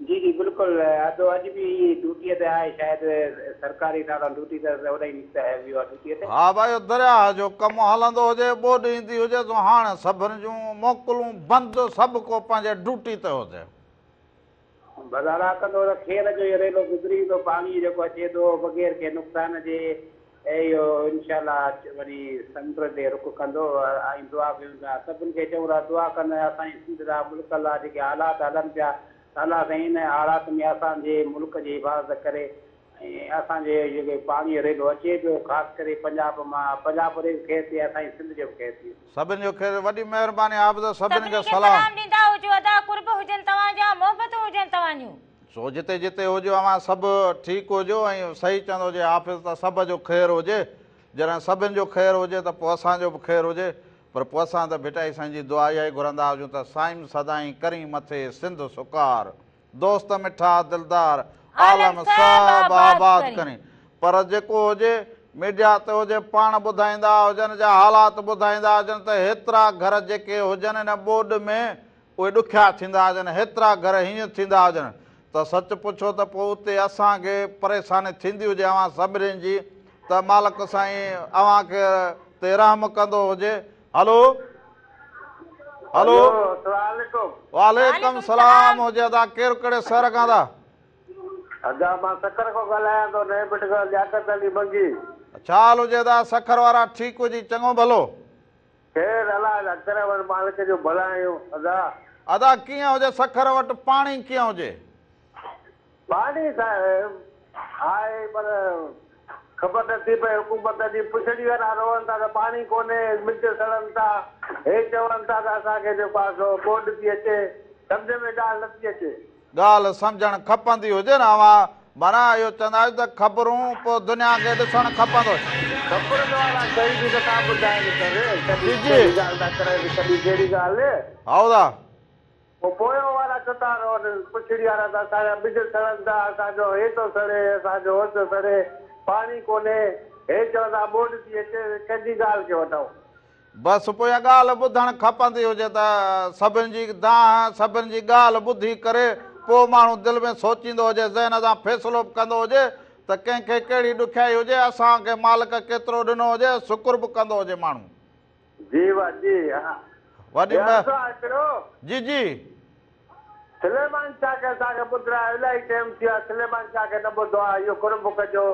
جي جي بلڪل ادو اڄ به ڊيوٽي تي آهي شايد سرڪاري حساب سان ڊيوٽي اٿس ته اوڏانهن نڪتا آهي ويو آهي ڊيوٽي تي. ها ڀائي درياهه جو ڪم هلندو هجي ٻوڏ ايندي هجي سو هاڻ سڀن جون موڪلون بند سڀ ڪو پنهنجي ڊيوٽي تي هجي. ڀلارا ڪندو ته خير جو اهو ريلو گذري ويندو پاڻي جيڪو اچي ٿو بغير ڪنهن نقصان جي ۽ اهو انشاء الله وري سمنڊ ڏي رخ ڪندو ۽ دعا ڪيون ٿا سڀن کي چئون ٿا دعا ڪن اسان جي سنڌ لاء ملڪ لاء جيڪي حالات هلن پيا ته الله سائين ان حالات ۾ اسان جي ملڪ جي حفاظت ڪري ۽ اسان جي جيڪي پاڻي جو ريلو اچي پيو خاص ڪري پنجاب مان پنجاب واري به خير ٿئي اسان جي سنڌ جو به خير ٿئي. سڀن جو خير وڏي مهرباني عابده سڀن سڀني کي کي سلام. سلام ڏيندا هجو ادا قرب هجن توهان جا محبتون هجن توهان جون. سو جتي جتي هجو اوهان سڀ ٺيڪ هجو ۽ صحيح چوندو هجي حافظ ته سڀ جو خير هجي. جڏهن سڀن جو خير هجي ته پوء اسان جو به خير هجي پر پوء اسان ته ڀٽائي سائين جي دعا اها ئي گهرندا هجون ته سائين سدائين ڪرين مٿي سنڌ سڪار دوست مٺا دلدار عالم سڀ آباد ڪرين پر جيڪو هجي ميڊيا تي هجي پاڻ ٻڌائيندا هجن جا حالات ٻڌائيندا هجن ته هيترا گهر جيڪي هجن ان ٻوڏ ۾ اهي ڏکيا ٿيندا هجن هيترا گهر هيئن ٿيندا هجن ته سچ پڇو ته پوء اتي اسان کي پريشاني ٿيندي هجي اوهان سڀني جي ته مالڪ سائين اوهان کي تي رحم ڪندو هجي هلو هلو وعليڪم سلام هجي ادا ڪير ڪهڙي شهر کان ادا. ادا مان سکر کان ڳالهايان ٿو نئين پٽ کان لياقت علي منگي. ڇا حال هجي ادا سکر وارا ٺيڪ هجي چڱو ڀلو. خير الله جا ڪرم آهن مالڪ جو ڀلا آهيون ادا. ادا ڪيئن هجي سکر وٽ پاڻي ڪيئن هجي. پاڻي صاحب آهي پر خبر نه ٿي پئي حڪومت جي پڇڙي وارا روئن ٿا ته پاڻي ڪونهي ٻج سڙن ٿا هي چون ٿا ته اسان کي جيڪو آهي سو ٻوڏ ٿي اچي سمجهه ۾ ڳالهه نه ٿي اچي. ڳالهه سمجهڻ کپندي هجي نه اوهان معنيٰ اهو چوندا آهيو ته خبرون پوء دنيا کي ڏسڻ کپندو. خبرن وارا ڪئي به نٿا ٻڌائين سر ڪڏهن ڪهڙي ڳالهه ٿا ڪرائين ڪڏهن ڪهڙي ڳالهه. هائو دا. پوء پويون وارا ڇو ٿا روئن پڇڙي وارا ته اسان جا ٻج سڙن ٿا اسان جو هي ٿو سڙي اسان جو هو ٿو سڙي پاڻي ڪونهي هي چوندا ٻوڏ ٿي اچي ڪنهن جي ڳالهه کي وٺون. بس پوء اها ڳالهه ٻڌڻ کپندي هجي ته سڀن جي دانهن، سڀن جي ڳالهه ٻڌي ڪري پوء ماڻهو دل ۾ سوچيندو هجي، ذهن سان فيصلو به ڪندو هجي ته ڪنهن کي ڪهڙي ڏکيائي هجي، اسان کي مالڪ ڪيترو ڏنو هجي، شڪر به ڪندو هجي ماڻهو. جي وا جي ها. وڏي ٻيو مه. سوال هڪڙو. جي جي. سليمان شاهه کي اسان کي ٻڌرايو الاهي ٽيم ٿي ويو آهي سليمان شاهه کي نه ٻڌو آهي اهو قرب ڪجو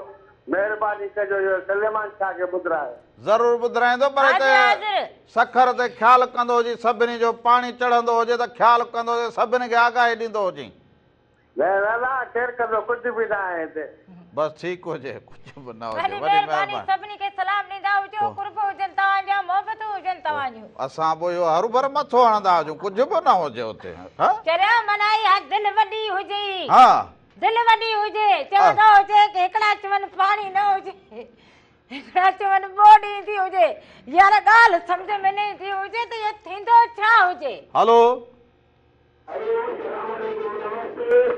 مهرباني ڪجو اهو سليمان شاهه کي ٻڌرايو. ضرور ٻڌرائيندو پر هتي حاضر حاضر. سکر تي خيال ڪندو هجي سڀني جو پاڻي چڙهندو هجي ته خيال ڪندو هجي سڀني کي آگاهي ڏيندو هجين. نه نه نه خير ڪندو ڪجهه به نه آهي هتي. بس ٺيڪ هجي ڪجهه به نه هجي وڏي وڏي مهرباني مهرباني. سڀني کي سلام ڏيندا هجو قرب هجن توهان جا محبتون هجن توهان جون. اسان به اهو هروڀر مٿو هڻندا هجون ڪجهه به نه هجي اتي ها. چريا منائي ها دل وڏي هجي. ها. دل وڏي هجي چوندو هجي ڪي هڪڙا چون پاڻي نه هجي هڪڙا چون ٻوڏ ايندي هجي يار ڳالهه سمجهه ۾ نه ايندي هجي ته اهو ٿيندو ڇا هجي. هلو.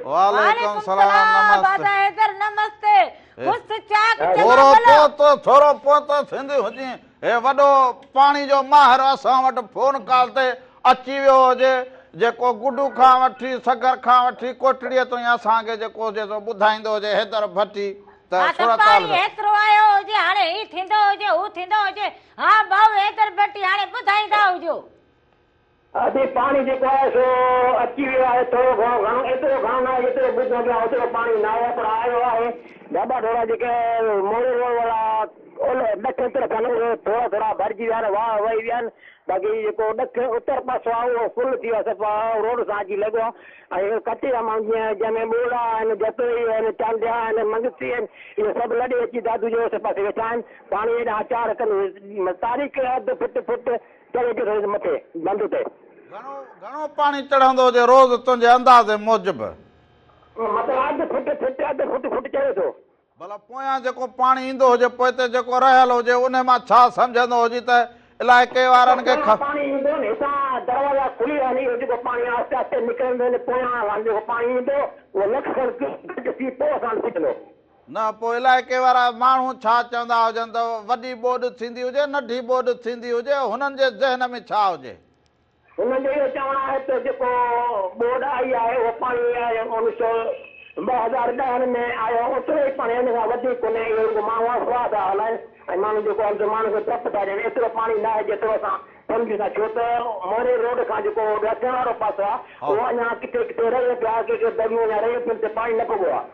وعليڪم سلام نمستي. دادا حيدر نمستي خوش چاڪ چڱا ٿورو ڀلا. پوتو ٿورو پوتو ٿيندي هجين هي وڏو پاڻي جو ماهر اسان وٽ فون ڪال تي اچي ويو هجي جيڪو گڊو کان وٺي سکر کان وٺي ڪوٽڙيء تائين اسان کي جيڪو هجي سو ٻڌائيندو هجي حيدر ڀٽي ته ها ته صورتحال پاڻي هيترو آيو هجي هاڻي هي ٿيندو هجي هو ٿيندو هجي ها ڀائو حيدر ڀٽي هاڻي ٻڌائيندا هجو. ادي پاڻي جيڪو آهي سو اچي ويو آهي ٿورو گهڻو گهڻو ايترو گهڻو ناهي جيترو ٻڌو پيا اوترو پاڻي ناهي آيو پر آيو آهي ڍاٻا ڍورا جيڪي موري روڊ وارا اولهه ڏکڻ طرف آهن اهي ٿورا ٿورا ڀرجي ويا آهن واهه وهي ويا آهن باقي جيڪو ڏکڻ اتر پاسو آهي اهو فل ٿي ويو آهي صفا روڊ سان اچي لڳو آهي ۽ ڪچي جا ماڻهو جيئن جنهن ۾ ٻوڙا آهن جتوئي آهن چانڊيا آهن منگسي آهن اهي سڀ لڏي اچي دادو جي اوسي پاسي ويٺا آهن پاڻي هيڏانهن چار ڪن تاريخ اڌ فٽ فٽ چڙهي پيو ٿو مٿي بند تي. گهڻو گهڻو پاڻي چڙهندو هجي روز تنهنجي اندازي موجب. مطلب اڌ فٽ فٽ اڌ فٽ فٽ چڙهي ٿو. ڀلا پويان جيڪو پاڻي ايندو هجي پوئتي جيڪو رهيل هجي انهي مان ڇا سمجهندو هجي ته علائقي وارن کي پويان پاڻي ايندو نه هتان دروازا کلي ويا آهن اهو جيڪو پاڻي آهستي آهستي نڪرندو نه پويان جيڪو پاڻي ايندو اهو لک کن گهٽ ٿي پوء اسان وٽ پهچندو. نه پوء علائقي وارا ماڻهو ڇا چوندا هجن ته وڏي ٻوڏ ٿيندي هجي ننڍي ٻوڏ ٿيندي هجي هنن جي ذهن ۾ ڇا هجي؟ هنن جو اهو چوڻ آهي ته جيڪو ٻوڏ آئي آهي اهو پاڻي آيو 2010 ۾ آيو اوترو ئي پاڻي ان کان وڌيڪ ڪونهي اهو رڳو ماڻهو افواهه ٿا هلائن ۽ ماڻهو جيڪو آهي سو ماڻهن کي ڊپ ٿا ڏين ايترو پاڻي ناهي جيترو اسان سمجهون ٿا ڇو ته موري روڊ کان جيڪو ڏکڻ وارو پاسو آهي اهو اڃا ڪٿي ڪٿي رهيو پيو آهي ڪي ڪي دڙيون اڃا رهيون پيون اتي پاڻي نه پڳو آهي.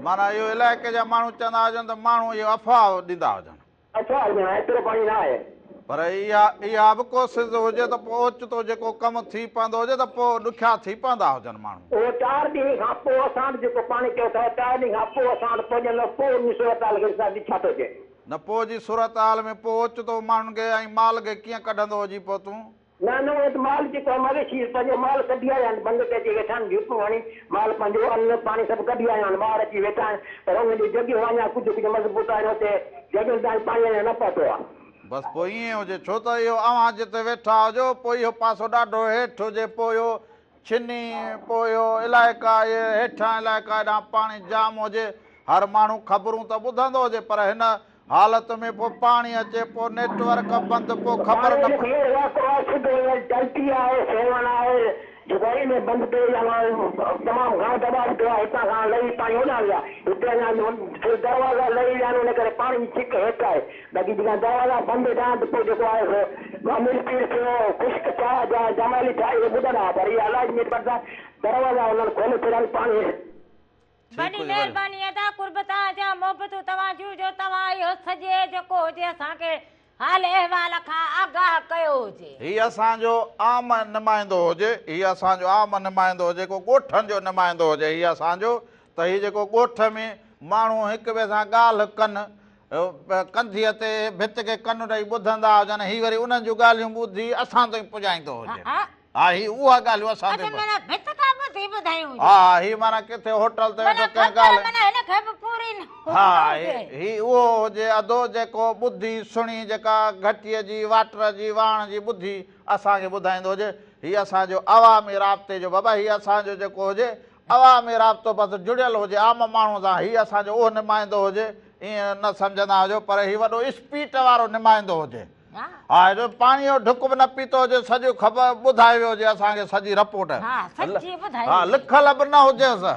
معنيٰ اهو علائقي جا ماڻهو چوندا هجن ته ماڻهو اهو افواهه ڏيندا هجن. افواهه هجن ايترو پاڻي نه آهي. پر اها اها به ڪو سز هجي ته پوء اوچتو جيڪو ڪم ٿي پوندو هجي ته پوء ڏکيا ٿي پوندا هجن ماڻهو. اهو چار ڏينهن کان پوء اسان وٽ جيڪو پاڻي چئو ٿا چار ڏينهن کان پوء اسان وٽ پهچندو پوء ان جي صورتحال کي ڏسنداسين ڇا ٿو ٿئي. نه پوء جي صورتحال ۾ پوء اوچتو ماڻهن کي ۽ مال کي ڪيئن ڪڍندو هجين پوء تون. نه نه اهي ته مال جيڪو آهي مويشي پنهنجو مال ڪڍي آيا آهن بند تي اچي ويٺا آهن جهوپون هڻي مال پنهنجو ان پاڻي سڀ ڪڍي آيا آهن ٻاهر اچي ويٺا آهن پر انهن جون جڳهيون اڃا ڪجهه ڪجهه مضبوط آهن اتي جڳهين تائين پاڻي اڃا نه پهتو آهي. بس پوء ائين هجي ڇو ته اهو اوهان جتي ويٺا هجو پوء اهو پاسو ڏاڍو هيٺ هجي پوء اهو ڇني پوء اهو علائقا اهي هيٺان علائقا هيڏانهن پاڻي جام هجي هر ماڻهو خبرون ته ٻڌندو هجي پر هن حالت ۾ پوء پاڻي اچي پوء نيٽ ورڪ بند پوء خبر نه. پاڻي جو علائقو آهي سڌو هينئر ٽلٽي آهي سيوهڻ آهي جيڪو آهي انهي بند تي يا تمام گهڻو دٻاء وڌو آهي هتان کان لهي پاڻي هوڏانهن ويو آهي هتي اڃا دروازا لهي ويا آهن ان ڪري پاڻي جي ڇڪ هيٺ آهي باقي جيڪا دروازا بند ٿيا آهن ته پوء جيڪو آهي سو امير پير ٿيو خشڪ ٿيا يا جمالي ٿيا اهي ٻڏندا پر اها الله جي مهرباني سان دروازا انهن کولي ڇڏيا آهن پاڻي هيٺ وڏي مهرباني ادا قرب توهان جا محبتون توهان جون جو توهان اهو سڄي جيڪو هجي اسان کي حال احوال کان آگاهه ڪيو هجي. هي اسان جو عام نمائندو هجي هي اسان جو عام نمائندو هجي ڪو ڳوٺن جو نمائندو هجي هي اسان جو ته هي جيڪو ڳوٺ ۾ ماڻهو هڪ ٻئي سان ڳالهه ڪن ڪنڌيء تي ڀت کي ڪن ڏئي ٻڌندا هجن، هي وري انهن جون ڳالهيون ٻڌي اسان تائين پڄائيندو هجي. ها هي اها ڳالهيون اسان تائين. اڇا معنيٰ ڀت کان ٻڌي ٻڌايون هجي. ها هي معنيٰ ڪٿي هوٽل تي ويٺو ڪنهن ڳالهه. معنيٰ هن کي به پوري نه ها هي اهو هجي ادو جيڪو ٻڌي سڻي جيڪا گهٽيء جي واٽر جي واڻ جي ٻڌي اسان کي ٻڌائيندو هجي. هي اسان جو عوامي رابطي جو بابا هي اسان جو جيڪو هجي عوامي رابطو بس جڙيل هجي عام ماڻهو سان هي اسان جو اهو نمائندو هجي ائين نه سمجهندا هجو پر هي وڏو اسپيٽ وارو نمائندو هجي ها هيڏو پاڻي جو ڍڪ به نه پيتو هجي سڄو خبر ٻڌائي ويو هجي اسان کي سڄي رپورٽ ها لکل به نه هجيس ها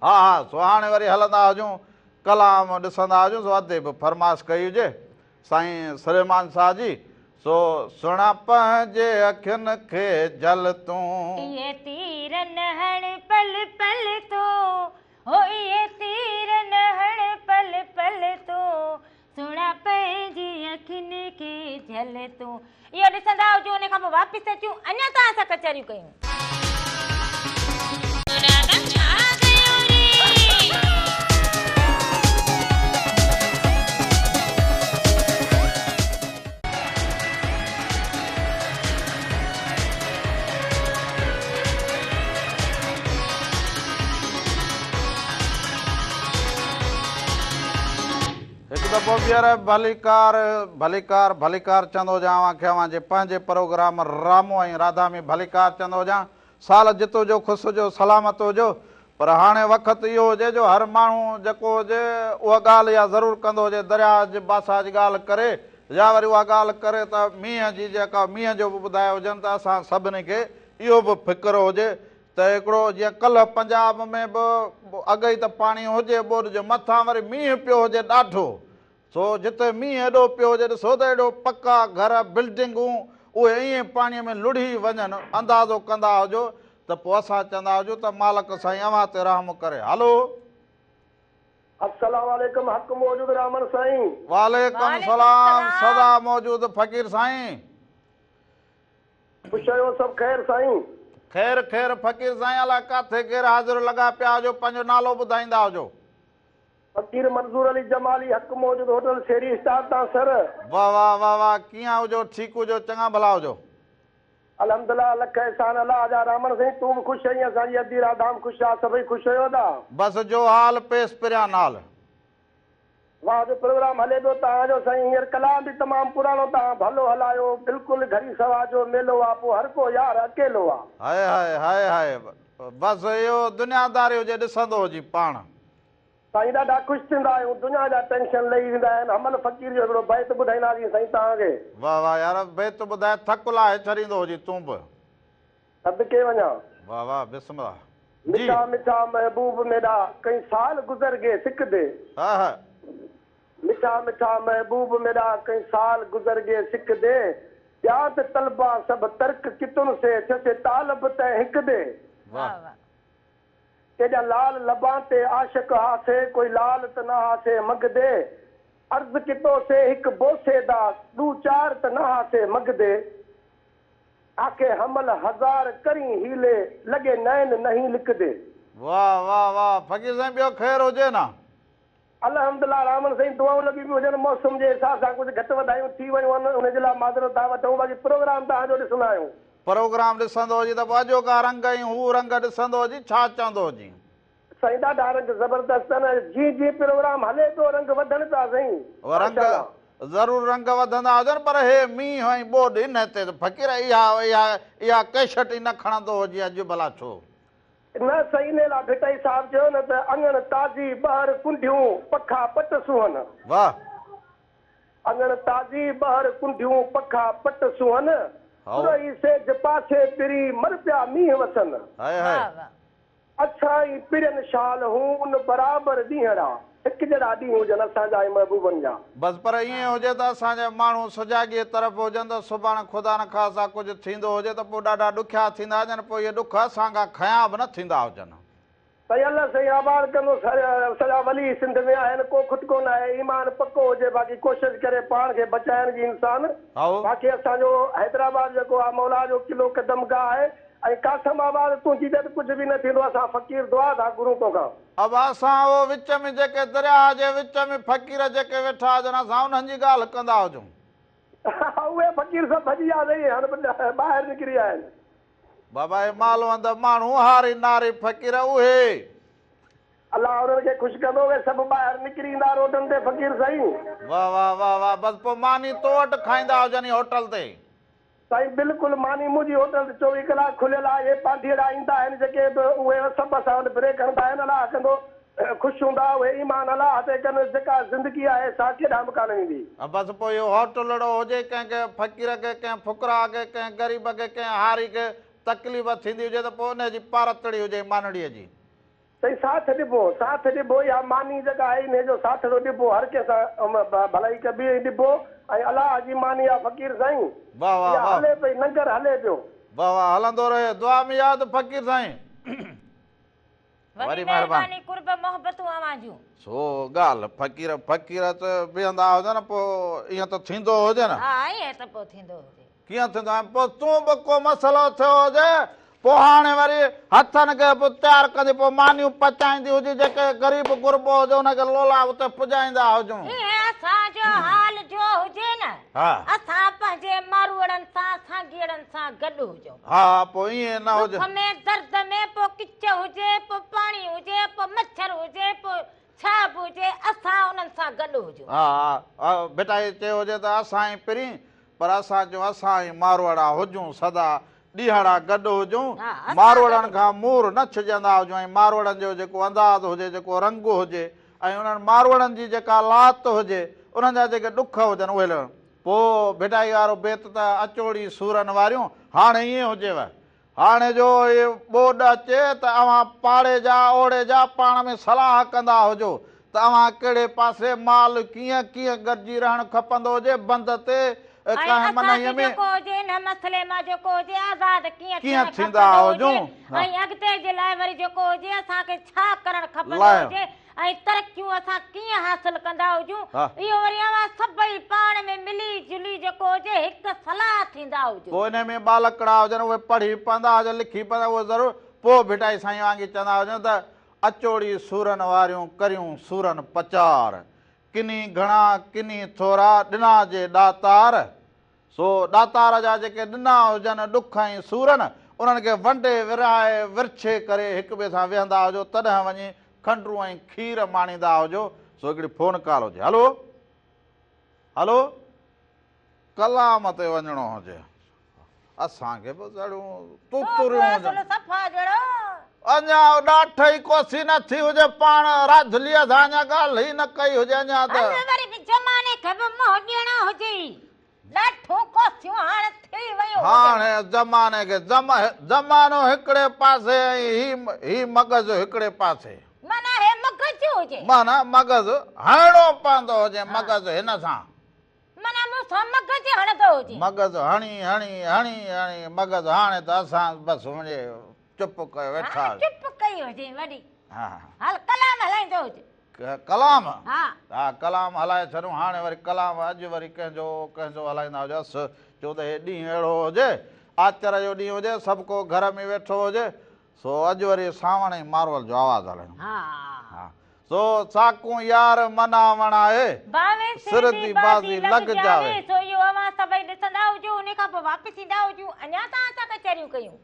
ها سو هاڻي وري هلندا هجون ڪلام ڏسندا هجون سو ادي به فرمائش ڪئي هجي سائين سليمان شاهه جي، سو سهڻا پنهنجي اکين کي جهل تون. اهي تير نه هڻ پل پل تون، هو اهي تير نه هڻ پل پل تون، سهڻا پنهنجي اکين کي جهل تون. اهو ڏسندا هجو ان کان پوء واپس اچون اڃا توهان سان ڪچهريون ڪيون. هڪ دفعو ٻيهر ڀليڪار ڀليڪار ڀليڪار چوندو هجان اوهان کي اوهان جي پنهنجي پروگرام رامو ۽ راڌا ۾ ڀليڪار چوندو هجان سال جت هجو خوش هجو سلامت هجو پر هاڻي وقت اهو هجي جو هر ماڻهو جيڪو هجي اها ڳالهه يا ضرور ڪندو هجي درياهه جي بادشاهه جي ڳالهه ڪري يا وري اها ڳالهه ڪري ته مينهن جي جيڪا مينهن جو به ٻڌايا هجن ته اسان سڀني کي اهو به فڪر هجي ته هڪڙو جيئن ڪلهه پنجاب ۾ به اڳ ئي ته پاڻي هجي ٻوڏ جو مٿان وري مينهن پيو هجي ڏاڍو سو جتي مينهن ايڏو پيو هجي ڏسو ته ايڏو پڪا گهر بلڊنگون اهي ائين پاڻي ۾ لڙهي وڃن اندازو ڪندا هجو ته پوء اسان چوندا هجون ته مالڪ سائين اوهان تي رحم ڪري هلو. السلام عليڪم حق موجود رحمن سائين. وعليڪم السلام سدا موجود فقير سائين. خوش آهيو سڀ خير سائين. خير خير فقير سائين الاء ڪاٿي غير حاضر لڳا پيا هجو پنهنجو نالو ٻڌائيندا هجو. فقير منظور علي جمالي حق موجود هوٽل شيري اسٽار تان سر. واه واه واه واه ڪيئن هجو ٺيڪ هجو چڱا ڀلا هجو. الحمدلله لک احسان الله جا رحمڻ سائين تون به خوش آهين اسان جي ادي راڌا به خوش آ سڀئي خوش آهيو ادا. بس جو حال پيس پريان نال. واه جو پروگرام هلي پيو توهان جو سائين هينئر ڪلام به تمام پراڻو توهان ڀلو هلايو بلڪل گهڙي سوا جو ميلو آ پو هر ڪو يار اڪيلو آ. هائي هائي هائي هائي بس اهو دنياداري هجي ڏسندو هجي پاڻ. سائين ڏاڍا خوش ٿيندا آهيون دنيا جا ٽينشن لهي ويندا آهن حمل فقير جو هڪڙو بيت ٻڌائينداسين سائين توهان کي. واه واه يار بيت ٻڌائي ٿڪ لاهي ڇڏيندو هجي تون به. صدقي وڃان. واه واه بسم الله جي. مٺا مٺا محبوب ميڏا ڪئين سال گذر گئي سڪدي. ها ها. مٺا مٺا محبوب ميڏا ڪئين سال گذر گئي سڪدي. ٻيا ته طلبان سڀ ترڪ ڪتن سي ٿيسي طالب تنهن هڪ the. واه. تيڏا لال لبان تي عاشق هاسي ڪوئي لال ته نه هاسي منگدي. عرض ڪتو سي هڪ بوسي دا ڏو چار ته نه هاسي منگدي. آکي حمل هزار ڪرين حيلي لڳي نين نهين لڪدي. واه واه واه فقير سائين ٻيو خير هجي نه. الحمدلله راهمڻ سائين دعائون لڳيون پيون هجن موسم جي حساب سان ڪجهه گهٽ وڌايون ٿي ويون آهن ان جي لاء معذرت ٿا وٺون باقي پروگرام توهان جو ڏسندا آهيون. پروگرام ڏسندو هجين ته پوء اڄوڪا رنگ ۽ هو رنگ ڏسندو هجين ڇا چوندو هجين. سائين ڏاڍا رنگ زبردست آهن جيئن جيئن پروگرام هلي پيو رنگ وڌن پيا سائين رنگ ماشاءالله. ضرور رنگ وڌندا هجن پر هي مينهن ۽ ٻوڏ انهي تي ته فقير اها اها اها ڪيشٽ ئي نه کڻندو هجين اڄ ڀلا ڇو. نه سائين انهي لاء ڀٽائي صاحب چيو نه ته اڱڻ تازي ٻهر ڪنڍيون پکا پٽ سونهن. واه. اڱڻ تازي ٻهر ڪنڍيون پکا پٽ سونهن. هائو. پرئي سيج پاسي پري مر پيا مينهن وسن. هائي هائي. اڇائي پرين شال هون برابر ڏينهڙا. هڪجهڙا ڏينهن هجن اسان جا ۽ محبوبن جا. بس پر ائين هجي ته اسان جا ماڻهو سجاڳيء طرف هجن ته سڀاڻ خدا نخواسته ڪجهه ٿيندو هجي ته پوء ڏاڍا ڏکيا ٿيندا هجن پوء اهي ڏک اسان کان کنيا به نه ٿيندا هجن. سائين الله سائين آباد ڪندو سڄا ولي سنڌ ۾ آهن ڪو کٽڪو ناهي ايمان پڪو هجي باقي ڪوشش ڪري پاڻ کي بچائڻ جي انسان باقي اسان جو حيدرآباد جيڪو آ مولا جو قلعو قدم گاهه آهي ۽ قاسم آباد تنهنجي ته ڪجهه به نه ٿيندو اسان فقير دعا ٿا گهرون توکان. ابا اسان اهو وچ ۾ جيڪي درياهه جي وچ ۾ فقير جيڪي ويٺا هجن اسان انهن جي ڳالهه ڪندا هجون. اهي فقير سڀ ڀڄي ويا سائين هاڻ ٻاهر نڪري ويا آهن. بابا اهي مالوند ماڻهو هاري ناري فقير اهي. الله انهن کي خوش ڪندو اهي سڀ ٻاهر نڪري ايندا روڊن تي فقير سائين. واه واه واه واه بس پوء ماني تو وٽ کائيندا هجن ئي هوٽل تي. سائين بلڪل ماني منهنجي هوٽل ته 24 ڪلاڪ کليل آهي اهي پانڌيئڙا ايندا آهن جيڪي به اهي سڀ اسان وٽ بريڪ هڻندا آهن الله ڪندو خوش هوندا اهي ايمان الله تي ڪن جيڪا زندگي آهي سا ڪيڏانهن به ڪانه ويندي. بس پوء اهو هوٽلڙو هجي ڪنهن کي فقير کي ڪنهن فقراء کي ڪنهن غريب کي ڪنهن هاري کي تڪليف ٿيندي هجي ته پوء انهي جي پارتڙي هجي مانڙيء جي. سائين ساٿ ڏبو ساٿ ڏبو اها ماني جيڪا آهي انهي جو ساٿڙو ڏبو هر ڪنهن سان ڀلائي ڪبي ۽ ڏبو ۽ الله جي ماني آ فقير سائين واه واه اها واه. هلي پئي ننگر هلي پيو. واه واه هلندو رهي دعا ۾ ياد فقير سائين. وڏي وڏي مهرباني. مهرباني قرب محبتون اوهان جون. سو ڳالهه فقير فقير ته بيهندا هجن پوء ائين ته ٿيندو هجي نه. ها ائين ته پوء ٿيندو هجي. ڪيئن ٿيندو ۽ پوء تون به ڪو مسئلو ٿيو هجي پوء هاڻي وري هٿن کي به تيار ڪندي پوء مانيون پچائيندي هجي جيڪي غريب غربو هجي ان کي لولا اتي پڄائيندا هجون. ايئن اسان جو حال جو هجي نه اسان پنهنجي ماروئڙن سان سانگيئڙن سان گڏ هجون. ها پوء ايئن نه هجي. ڏک ۾ درد ۾ پوء ڪچ هجي پوء پاڻي هجي پوء مڇر هجي پوء ڇا به هجي اسان انهن سان گڏ هجون. ها ڀٽائي چيو هجي ته اسان ئي پرين پر اسان چيون اسان ئي ماروئڙا هجون سدا ڏينهڙا گڏ هجون ماروئڙن کان مور نه ڇڄندا هجون ۽ ماروئڙن جو جيڪو انداز هجي جيڪو رنگ هجي ۽ انهن ماروئڙن جي جيڪا لات هجي انهن جا جيڪي ڏک هجن اهي پوء ڀٽائي وارو بيت ته اچوڙي سورن واريون هاڻي ائين هجيو هاڻي جو هي ٻوڏ اچي ته اوهان پاڙي جا اوڙي جا پاڻ ۾ صلاح ڪندا هجو ته اوهان ڪهڙي پاسي مال ڪيئن ڪيئن گڏجي رهڻ کپندو هجي بند تي ۽ ڪنهن اسان کي منهيء ۾ جيڪو هجي ان مسئلي مان جيڪو هجي آزاد ڪيئن ڪيئن ٿيڻ ٿيندا کپندو هجي هجون ۽ اڳتي جي لاء وري جيڪو هجي اسان کي ڇا ڪرڻ کپندو لاء هجي ۽ ترقيون اسان ڪيئن حاصل ڪندا هجون، اهو وري اوهان سڀئي پاڻ ۾ ملي جلي جيڪو هجي هڪ صلاح ٿيندا هجو. پوء انهي ۾ ٻالڪڙا هجن اهي پڙهي پوندا هجن لکي پوندا اهي ضرور پوء ڀٽائي سائين وانگي چوندا هجن ته اچوڙي سورن واريون ڪريون سورن پچار، ڪني گهڻا ڪني ٿورا ڏنا جي ڏاتار. سو ڏاتار جا جيڪي ڏنا هجن ڏک ۽ سورن، انهن کي ونڊي ورهائي ورڇي ڪري هڪ ٻئي سان ويهندا هجو، تڏهن وڃي کنڊون ۽ کير ماڻيندا هجو. سو هڪڙي فون ڪال هجي. هلو! هلو! ڪلام تي وڃڻو هجي. اسان کي به جهڙيون تتريون هجن. اڃا ڏاٺ ئي ڪوسي نه ٿي هجي، پاڻ راڌليء سان اڃا ڳالهه ئي نه ڪئي هجي، اڃا ته. هل وري به زماني کي به منهن ڏيڻو هجي. ڏاٺون ڪوسيون هاڻ ٿي ويون هجن. هاڻ زماني کي زمانو هڪڙي پاسي ۽ هي مغز هڪڙي پاسي. معنيٰ هي مغز هجي. معنيٰ مغز هڻڻو پوندو هجي مغز هن سان. معنيٰ مون سان مغز هڻندو هجي. مغز هڻي هڻي هڻي هڻي مغز هاڻي ته اسان بس وڃي چپ ڪيو ويٺا هاڻي چپ ڪئي هجي وڏي. هل ڪلام هلائيندو هجي. ڪلام؟ ها. ها ڪلام هلائي ڇڏون هاڻي وري ڪلام اڄ وري ڪنهن جو ڪنهن جو هلائيندا هجو اس چو ته هي ڏينهن اهڙو هجي آچر جو ڏينهن هجي سڀ ڪو گهر ۾ ويٺو هجي سو اڄ وري سانوڻ ۽ مارول جو آواز هلايون. ها. ها. سو ساڪون يار مناوڻ آهي. ڀانوين سر the بازي لڳ جاوي. سو اهو اوهان سڀئي ڏسندا هجو انهي کان پوء واپس ايندا هجون اڃا توهان سان ڪچهريون ڪيون.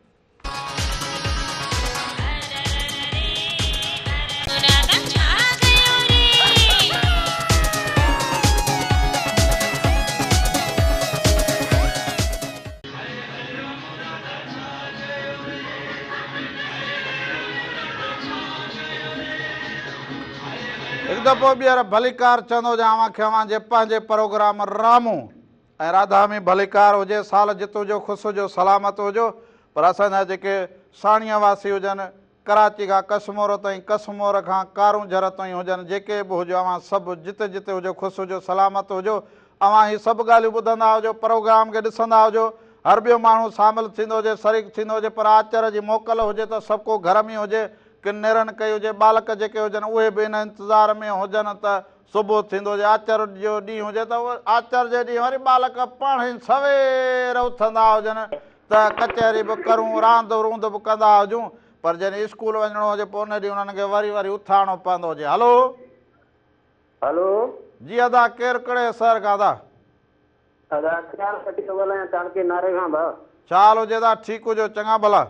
هڪ دفعو ٻيهر ڀليڪار چوندو هجان اوهان کي اوهان جي پنهنجي پروگرام رامون ۽ راڌا ۾ ڀليڪار هجي سال جت هجو خوش هجو سلامت هجو پر اسان جا جيڪي ساڻيهه واسي هجن ڪراچي کان ڪشمور تائين ڪشمور کان ڪارونجهر تائين هجن جيڪي به هجو اوهان سڀ جتي جتي هجو خوش هجو سلامت هجو اوهان هي سڀ ڳالهيون ٻڌندا هجو پروگرام کي ڏسندا هجو هر ٻيو ماڻهو شامل ٿيندو هجي شريڪ ٿيندو هجي پر آچر جي موڪل هجي ته سڀ ڪو گهر ۾ هجي ڪن نيرن ڪئي هجي ٻالڪ جيڪي هجن اهي به ان انتظار ۾ هجن ته صبح ٿيندو هجي آچر جو ڏينهن هجي ته آچر جي ڏينهن وري ٻالڪ پاڻ ئي سوير اٿندا هجن ته ڪچهري به ڪرون راند روند به ڪندا هجون پر جڏهن اسڪول وڃڻو هجي پوء ان ڏينهن انهن کي وري وري اٿارڻو پوندو هجي هلو. هلو. جي ادا ڪير ڪهڙي شهر کان ادا. ادا اختيار ڀٽي ٿو ڳالهايان تعلقي ناري کان ڀاء. ڇا حال هجي ادا ٺيڪ هجو چڱا ڀلا.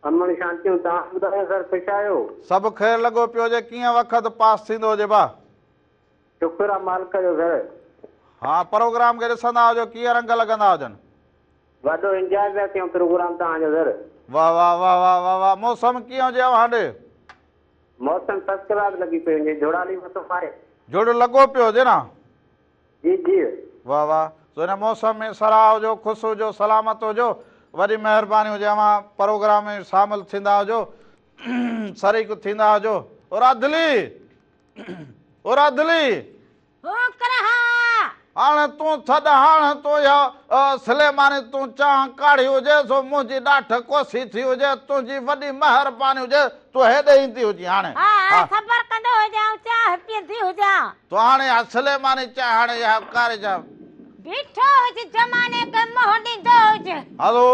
امن شانتيون توهان ٻڌايو سر خوش آهيو. سڀ خير لڳو پيو هجي ڪيئن وقت پاس ٿيندو هجي ڀاء. شڪر آ مالڪ جو سر. ها پروگرام کي ڏسندا هجو ڪيئن رنگ لڳندا هجن. وڏو انجواء پيا ڪيون پروگرام توهان جو سر. واه واه واه واه واه واه موسم ڪيئن هجي اوهان ڏي. موسم فرسٽ ڪلاس لڳي پئي هجي جهڙالي موسم آهي. جهڙ لڳو پيو هجي نه. جي جي. واه واه سو هن موسم ۾ سرها هجو خوش هجو سلامت هجو وڏي مهرباني هجي اوهان پروگرام ۾ شامل ٿيندا هجو شريڪ ٿيندا هجو او راڌلي او راڌلي. هو ڪرها. هاڻ تون ڇڏ هاڻ تون اها سليماني تون چانهه ڪاڙهي هجي سو منهنجي ڏاٺ ڪوسي ٿي هجي تنهنجي وڏي مهرباني هجي تون هيڏي ايندي هجين هاڻي ها ها صبر ڪندو هجان آئون چانهه پيئندي هجان. تون هاڻي اها سليماني چانهه هاڻي اها ڪاري چانهه. بيٺو هج زماني کي منهن ڏيندو هج. هلو.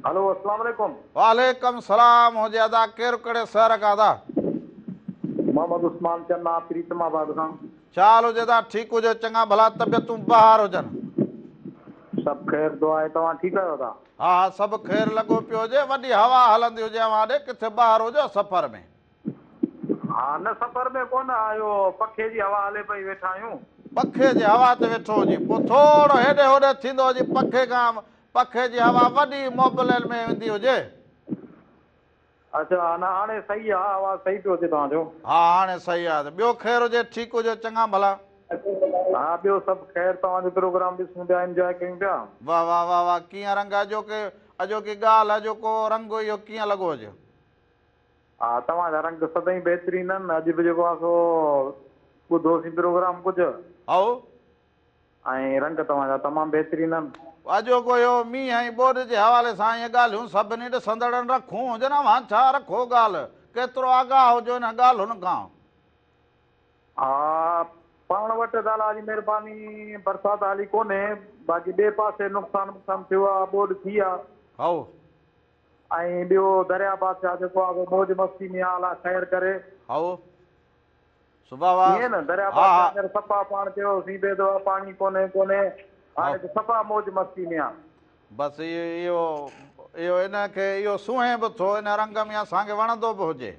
هلو اسلام عليڪم. وعليڪم سلام هجي ادا ڪير ڪهڙي شهر کان ادا. محمد عثمان چنا پريتم آباد کان. ڇا حال هجي ادا ٺيڪ هجو چڱا ڀلا طبيعتون بهار هجن. سڀ خير دعا آهي توهان ٺيڪ آهيو ادا. ها ها سڀ خير لڳو پيو هجي وڏي هوا هلندي هجي اوهان ڏي ڪٿي ٻاهر هجو سفر ۾. ها نه سفر ۾ ڪونه آهيو پکي جي هوا هلي پئي ويٺا آهيون. پکي جي هوا تي ويٺو هجي پوء ٿورو هيڏي هوڏي ٿيندو هجي پکي کان پکي جي هوا وڏي موبليل ۾ ويندي هجي. اڇا نه هاڻي صحيح آ آواز صحيح پيو اچي توهان جو. ها هاڻي صحيح آ ٻيو خير هجي ٺيڪ هجو چڱا ڀلا. ها ٻيو سڀ خير توهان جو پروگرام ڏسون پيا انجواء ڪيون پيا. واه واه واه واه ڪيئن رنگ اڄوڪي اڄوڪي ڳالهه اڄوڪو رنگ اهو ڪيئن لڳو هجي. ها توهان جا رنگ سدائين بهترين آهن اڄ به جيڪو آ سو ٻڌوسين پروگرام ڪجهه. هائو. ۽ رنگ توهان جا تمام بهترين آهن. اڄوڪو اهو مينهن ۽ ٻوڏ جي حوالي سان اهي ڳالهيون سڀني ڏسندڙن رکون هجن اوهان ڇا رکو ڳالهه ڪيترو آگاهه هجو انهن ڳالهن کان. ها پاڻ وٽ ته الله جي مهرباني برسات هالي ڪونهي باقي ٻئي پاسي نقصان وقصان ٿيو آ ٻوڏ ٿي آ. هائو. ۽ ٻيو دريا بادشاهه جيڪو آ سو موج مستي ۾ آ الله خير ڪري. هائو. صبح وا ائين نه دريا بادشاهه هينئر صفا پاڻ چيو سين بي دعا پاڻي ڪونهي ڪونهي هاڻي ته صفا موج مستي ۾ آ. بس اهو اهو ان کي اهو سونهين به ٿو ان رنگ ۾ اسان کي وڻندو به هجي.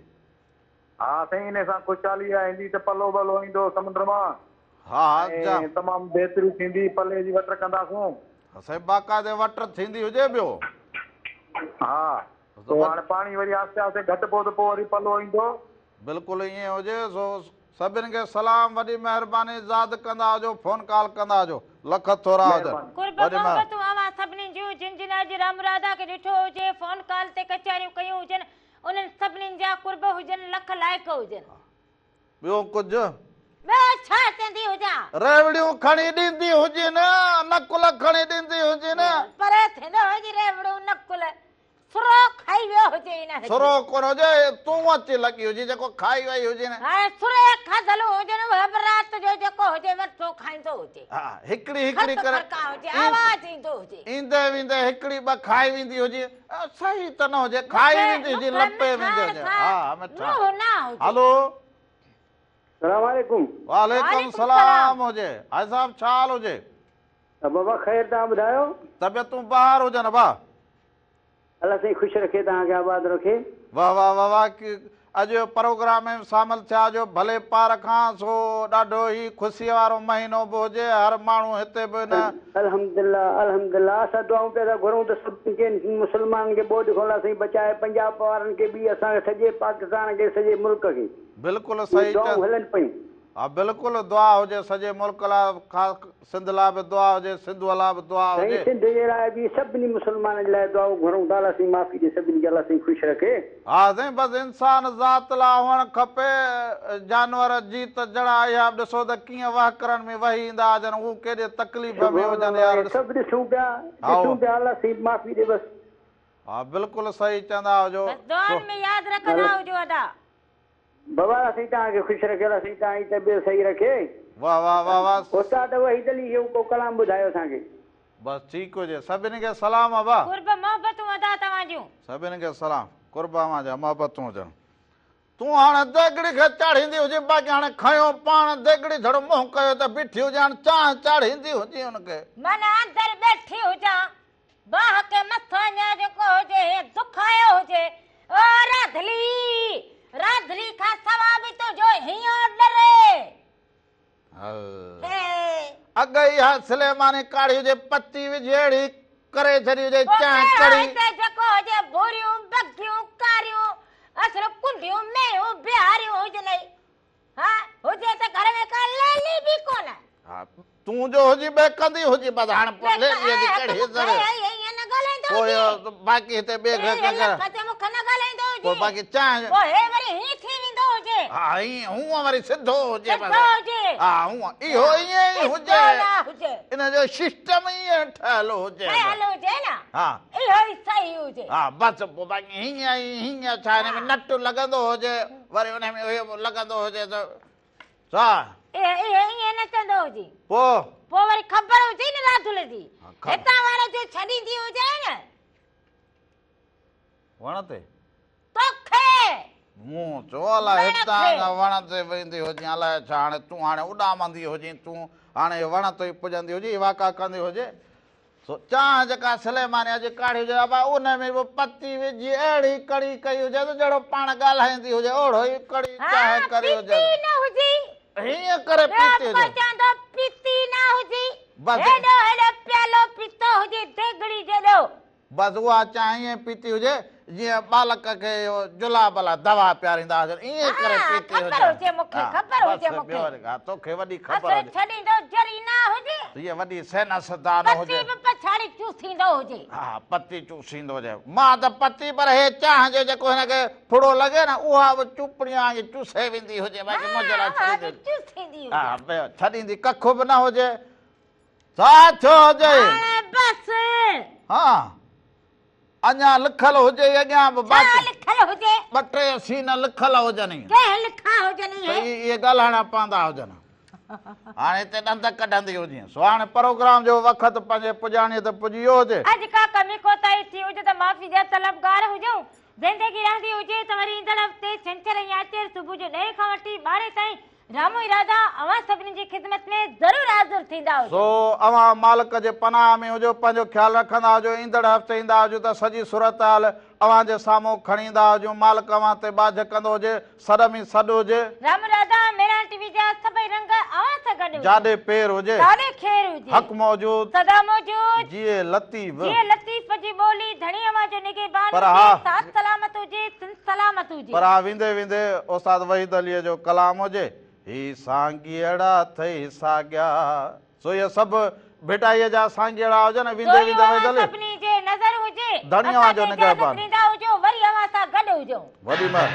ها سائين انهي سان خوشحالي ايندي ته پلو ٻلو ايندو سمنڊ مان ها ها جا. ۽ تمام بهتري ٿيندي پلي جي وٽر ڪنداسون. ها سائين باقاعدي وٽر ٿيندي هجي ٻيو. ها پوء هاڻي پاڻي وري آهستي آهستي گهٽبو ته پوء وري پلو ايندو. بلڪل ائين هجي سو سڀن کي سلام وڏي مهرباني زاد ڪندا هجو فون ڪال ڪندا هجو لک ٿورا هجن قرب وڏي مهر. محبتون اوهان سڀني جون جن جن اڄ رام راڌا کي ڏٺو هجي فون ڪال تي ڪچهريون ڪيون هجن انهن سڀني جا قرب هجن لک لائق هجن. ٻيو ڪجهه؟ ٻيو ڇا چوندي هجان. ريوڙيون کڻي ڏيندي هجين نقل کڻي ڏيندي هجين. پري ٿيندو هجي ريوڙيون نقل. سرو کائي ويو هجي ئي نه هجي. سرو ڪونه هجي، تون اچي لڳي هجي جيڪو کائي وئي هجي نه. ها سري کاڌل هجن اهي به رات جو جيڪو هجي ورثو کائيندو هجي. ها هڪڙي هڪڙي خرڪ ڪري خرڪان هجي آواز ايندو هجي. ايندي ويندي هڪڙي ٻه کائي ويندي هجي صحيح ته نه هجي کائي ويندي هجي مون کي لپي ويندي مٺاڻ هجي کان ها مٺاڻ روح نه هجي. هلو. سلام عليڪم. وعليڪم سلام هجي حاجي صاحب ڇا حال هجي. بابا خير توهان ٻڌايو. طبيعتون بهار هجن ابا. الله سائين خوش رکي توهان کي آباد رکي. واه واه واه واه اڄ پروگرام ۾ شامل ٿيا جو ڀلي پار کان سو ڏاڍو ئي خوشي وارو مهينو به هجي هر ماڻهو هتي به نه. الحمدلله الحمدلله اسان دعائون پيا ٿا گهرون ته سڀني کي مسلمانن کي ٻوڏ کان الله سائين بچائي پنجاب وارن کي به اسان کي سڄي پاڪستان کي سڄي ملڪ کي. بلڪل اهي صحيح دعائون هلن پيون. ها بلڪل دعا هجي سڄي ملڪ لاء خاص سنڌ لاء به دعا هجي سنڌوء لاء به دعا سائين هجي. سنڌ جي لاء به سڀني مسلمانن جي لاء دعائون گهرون ٿا الله سائين معافي ڏي سڀني کي الله سائين خوش رکي. ها سائين بس انسان ذات لاء هئڻ کپي جانور جيت جڙا اها به ڏسو ته ڪيئن وهڪرن ۾ وهي ايندا هجن هو ڪيڏي تڪليف ۾ سبحان هجن الله يار اهي ڏس سڀ ڏسون پيا هائو. ڏسون پيا الله سائين معافي ڏي بس. ها بلڪل صحيح چوندا هجو بس دعائن ۾ ياد رکندا هجو ادا. بابا الله سائين توهان کي خوش رکي الله سائين توهان جي طبيعت صحيح رکي. واه واه واه واه. استاد وحيد علي اهو ڪو ڪلام ٻڌايو اسان کي. بس ٺيڪ هجي سڀني کي سلام ابا. قرب محبتون ادا توهان جون. سڀني کي سلام قرب اوهان جا محبتون هجن. تون هاڻ ديڳڙي کي چاڙهيندي هجين باقي هاڻي کنيو پاڻ ديڳڙي جھڙو منهن ڪيو ته بيٺي هجين هاڻ چانهه چاڙهيندي هجين ان کي. من اندر ٻيٺي هجان باهه کي مٿان اڃا جيڪو هجي هيئن دکايو هجي او راڌلي راڌلي کان سوا به تنهنجو هينئون ڏري. هل اڳ اها سليماني ڪاڙهي هجي پتي وجهي اهڙي ڪري ڇڏي هجي پوء چانهه ڪهڙا ڪڙهي. هتي جيڪو هجي ڀوريون بگيون ڪاريون اصل ڪنڊيون مينهون بهاريون هجنئي. ها هجي ته گهر ۾ ڪا ليلي به ڪونه. ها تون جو هجين ٻئي ڪندي هجين بس هاڻ پوء ليليء جي ڪهڙي ضرورت. پوء باقي هتي ٻئي گهر ڪنهن پوء باقي چانهه. ها ائين هونء وري سڌو هجي بس. ها هونء اهو ائين ئي هجي. ان جو سسٽم ائين ٺهيل هجي. ها ها بس پوء باقي هيئن هيئن ڇا هن ۾ نٽ لڳندو هجي. وري انهي ۾ اهو لڳندو هجي ته ڇا؟ اهو ائين نه چوندو هجي. پوء؟ پوء وري خبر هجي نه راڌل جي. هتان وارو جو ڇڏيندي هجي نه. وڻ تي؟ توکي! مون چيو الائي هتان کان وڻ تي ويندي هجين الائي ڇا هاڻي تون هاڻي اڏامندي هجين تون هاڻي وڻ تي ئي پڄندي هجين واڪا ڪندي هجي. سو چانهه جيڪا سليماني اڄ ڪاڙهي هجي ابا ان ۾ به پتي وجهي اهڙي ڪڙي ڪئي هجي ته جهڙو پاڻ ڳالهائيندي هجي اوهڙو ئي ڪڙي چانهه ڪري هجي. ها پيتي نه هجي. هيئن ڪري پيتي هجي. ٻيو به ڪو چوندو پيتي نه هجي. بس. هيڏو هيڏو پيالو پيتو هجي ديڳڙي جيڏو. بس اها چانهه ائين پيتي هجي جيئن ٻالڪ کي اهو جلاب لاء دوا پياريندا هجن ائين ڪري پيتي هجي. خبر هجي مون کي خبر هجي مون کي. ها توکي وڏي خبر هجي. اصل ڇڏيندو جري نه هجي. هيء وڏي سائنسدان هجي. پتي به پڇاڙي چوسيندو هجي. ها پتي چوسيندو هجي. مان ته پتي پر هي چانهه جو جيڪو هن کي ڦڙو لڳي نه اها به چوپڙيء وانگي چوسي ويندي هجي باقي منهنجي لاء ڇڏيندي هجي. چوسيندي هجي. ها ڇڏيندي ڪک به نه هجي. ڇا ٿيو هجي؟ هاڻي بس. ها اڃا لکل هجي اڳيان به باقي. ڇا لکل هجي؟ ٻه ٽي سين لکل هجن. ڪنهن لکا هجن اهي؟ ته اهي ڳالهائڻا پوندا هجن. هاڻي هتي ڏند ڪڍندي هجين. سو هاڻي پروگرام جو وقت پنهنجي پڄاڻيء تي پڄي ويو هجي. اڄ ڪا ڪمي ڪوتاهي ٿي هجي ته معافي جا طلبگار هجون. زندگي رهندي هجي ته وري ايندڙ هفتي ڇنڇر ۽ آچر صبح جو ڏهين کان وٺي ٻارهين تائين رامو ۽ راڌا اوهان سڀني جي خدمت ۾ ضرور حاضر ٿيندا هجو. سو اوهان مالڪ جي پناهه ۾ هجو، پنهنجو خيال رکندا هجو، ايندڙ هفتي ايندا هجو ته سڄي صورتحال اوهان جي سامهون کڻي ايندا هجون، مالڪ اوهان تي ٻاجهه ڪندو هجي، سڏ ۾ سڏ هجي. رامو راڌا، مهراڻ ٽي وي جا سڀئي رنگ اوهان سان گڏ هجن. جاڏي پير هجي. تاڏي خير هجي. حق موجود. سدا موجود. جيئي لطيف. جيئي لطيف جي ٻولي، ڌڻي اوهان جو نگهبان هجي، ساٿ سلامت هجي، سنڌ سلامت هجي. پر ها ويندي ويندي استاد وحيد عليء جو ڪلام هجي، هي سانگيئڙا ٿئي ساڳيا. سو اهي سڀ ڀٽائيء جا سانگيئڙا هجن، ويندي سو ويندي اهو وحيد اوهان علي. سڀني جي نظر هجي. ڌڻي اوهان اسان جو کي اجازت نگهبان. ڏيندا هجو، وري اوهان سان گڏ هجون. وڏي مهر.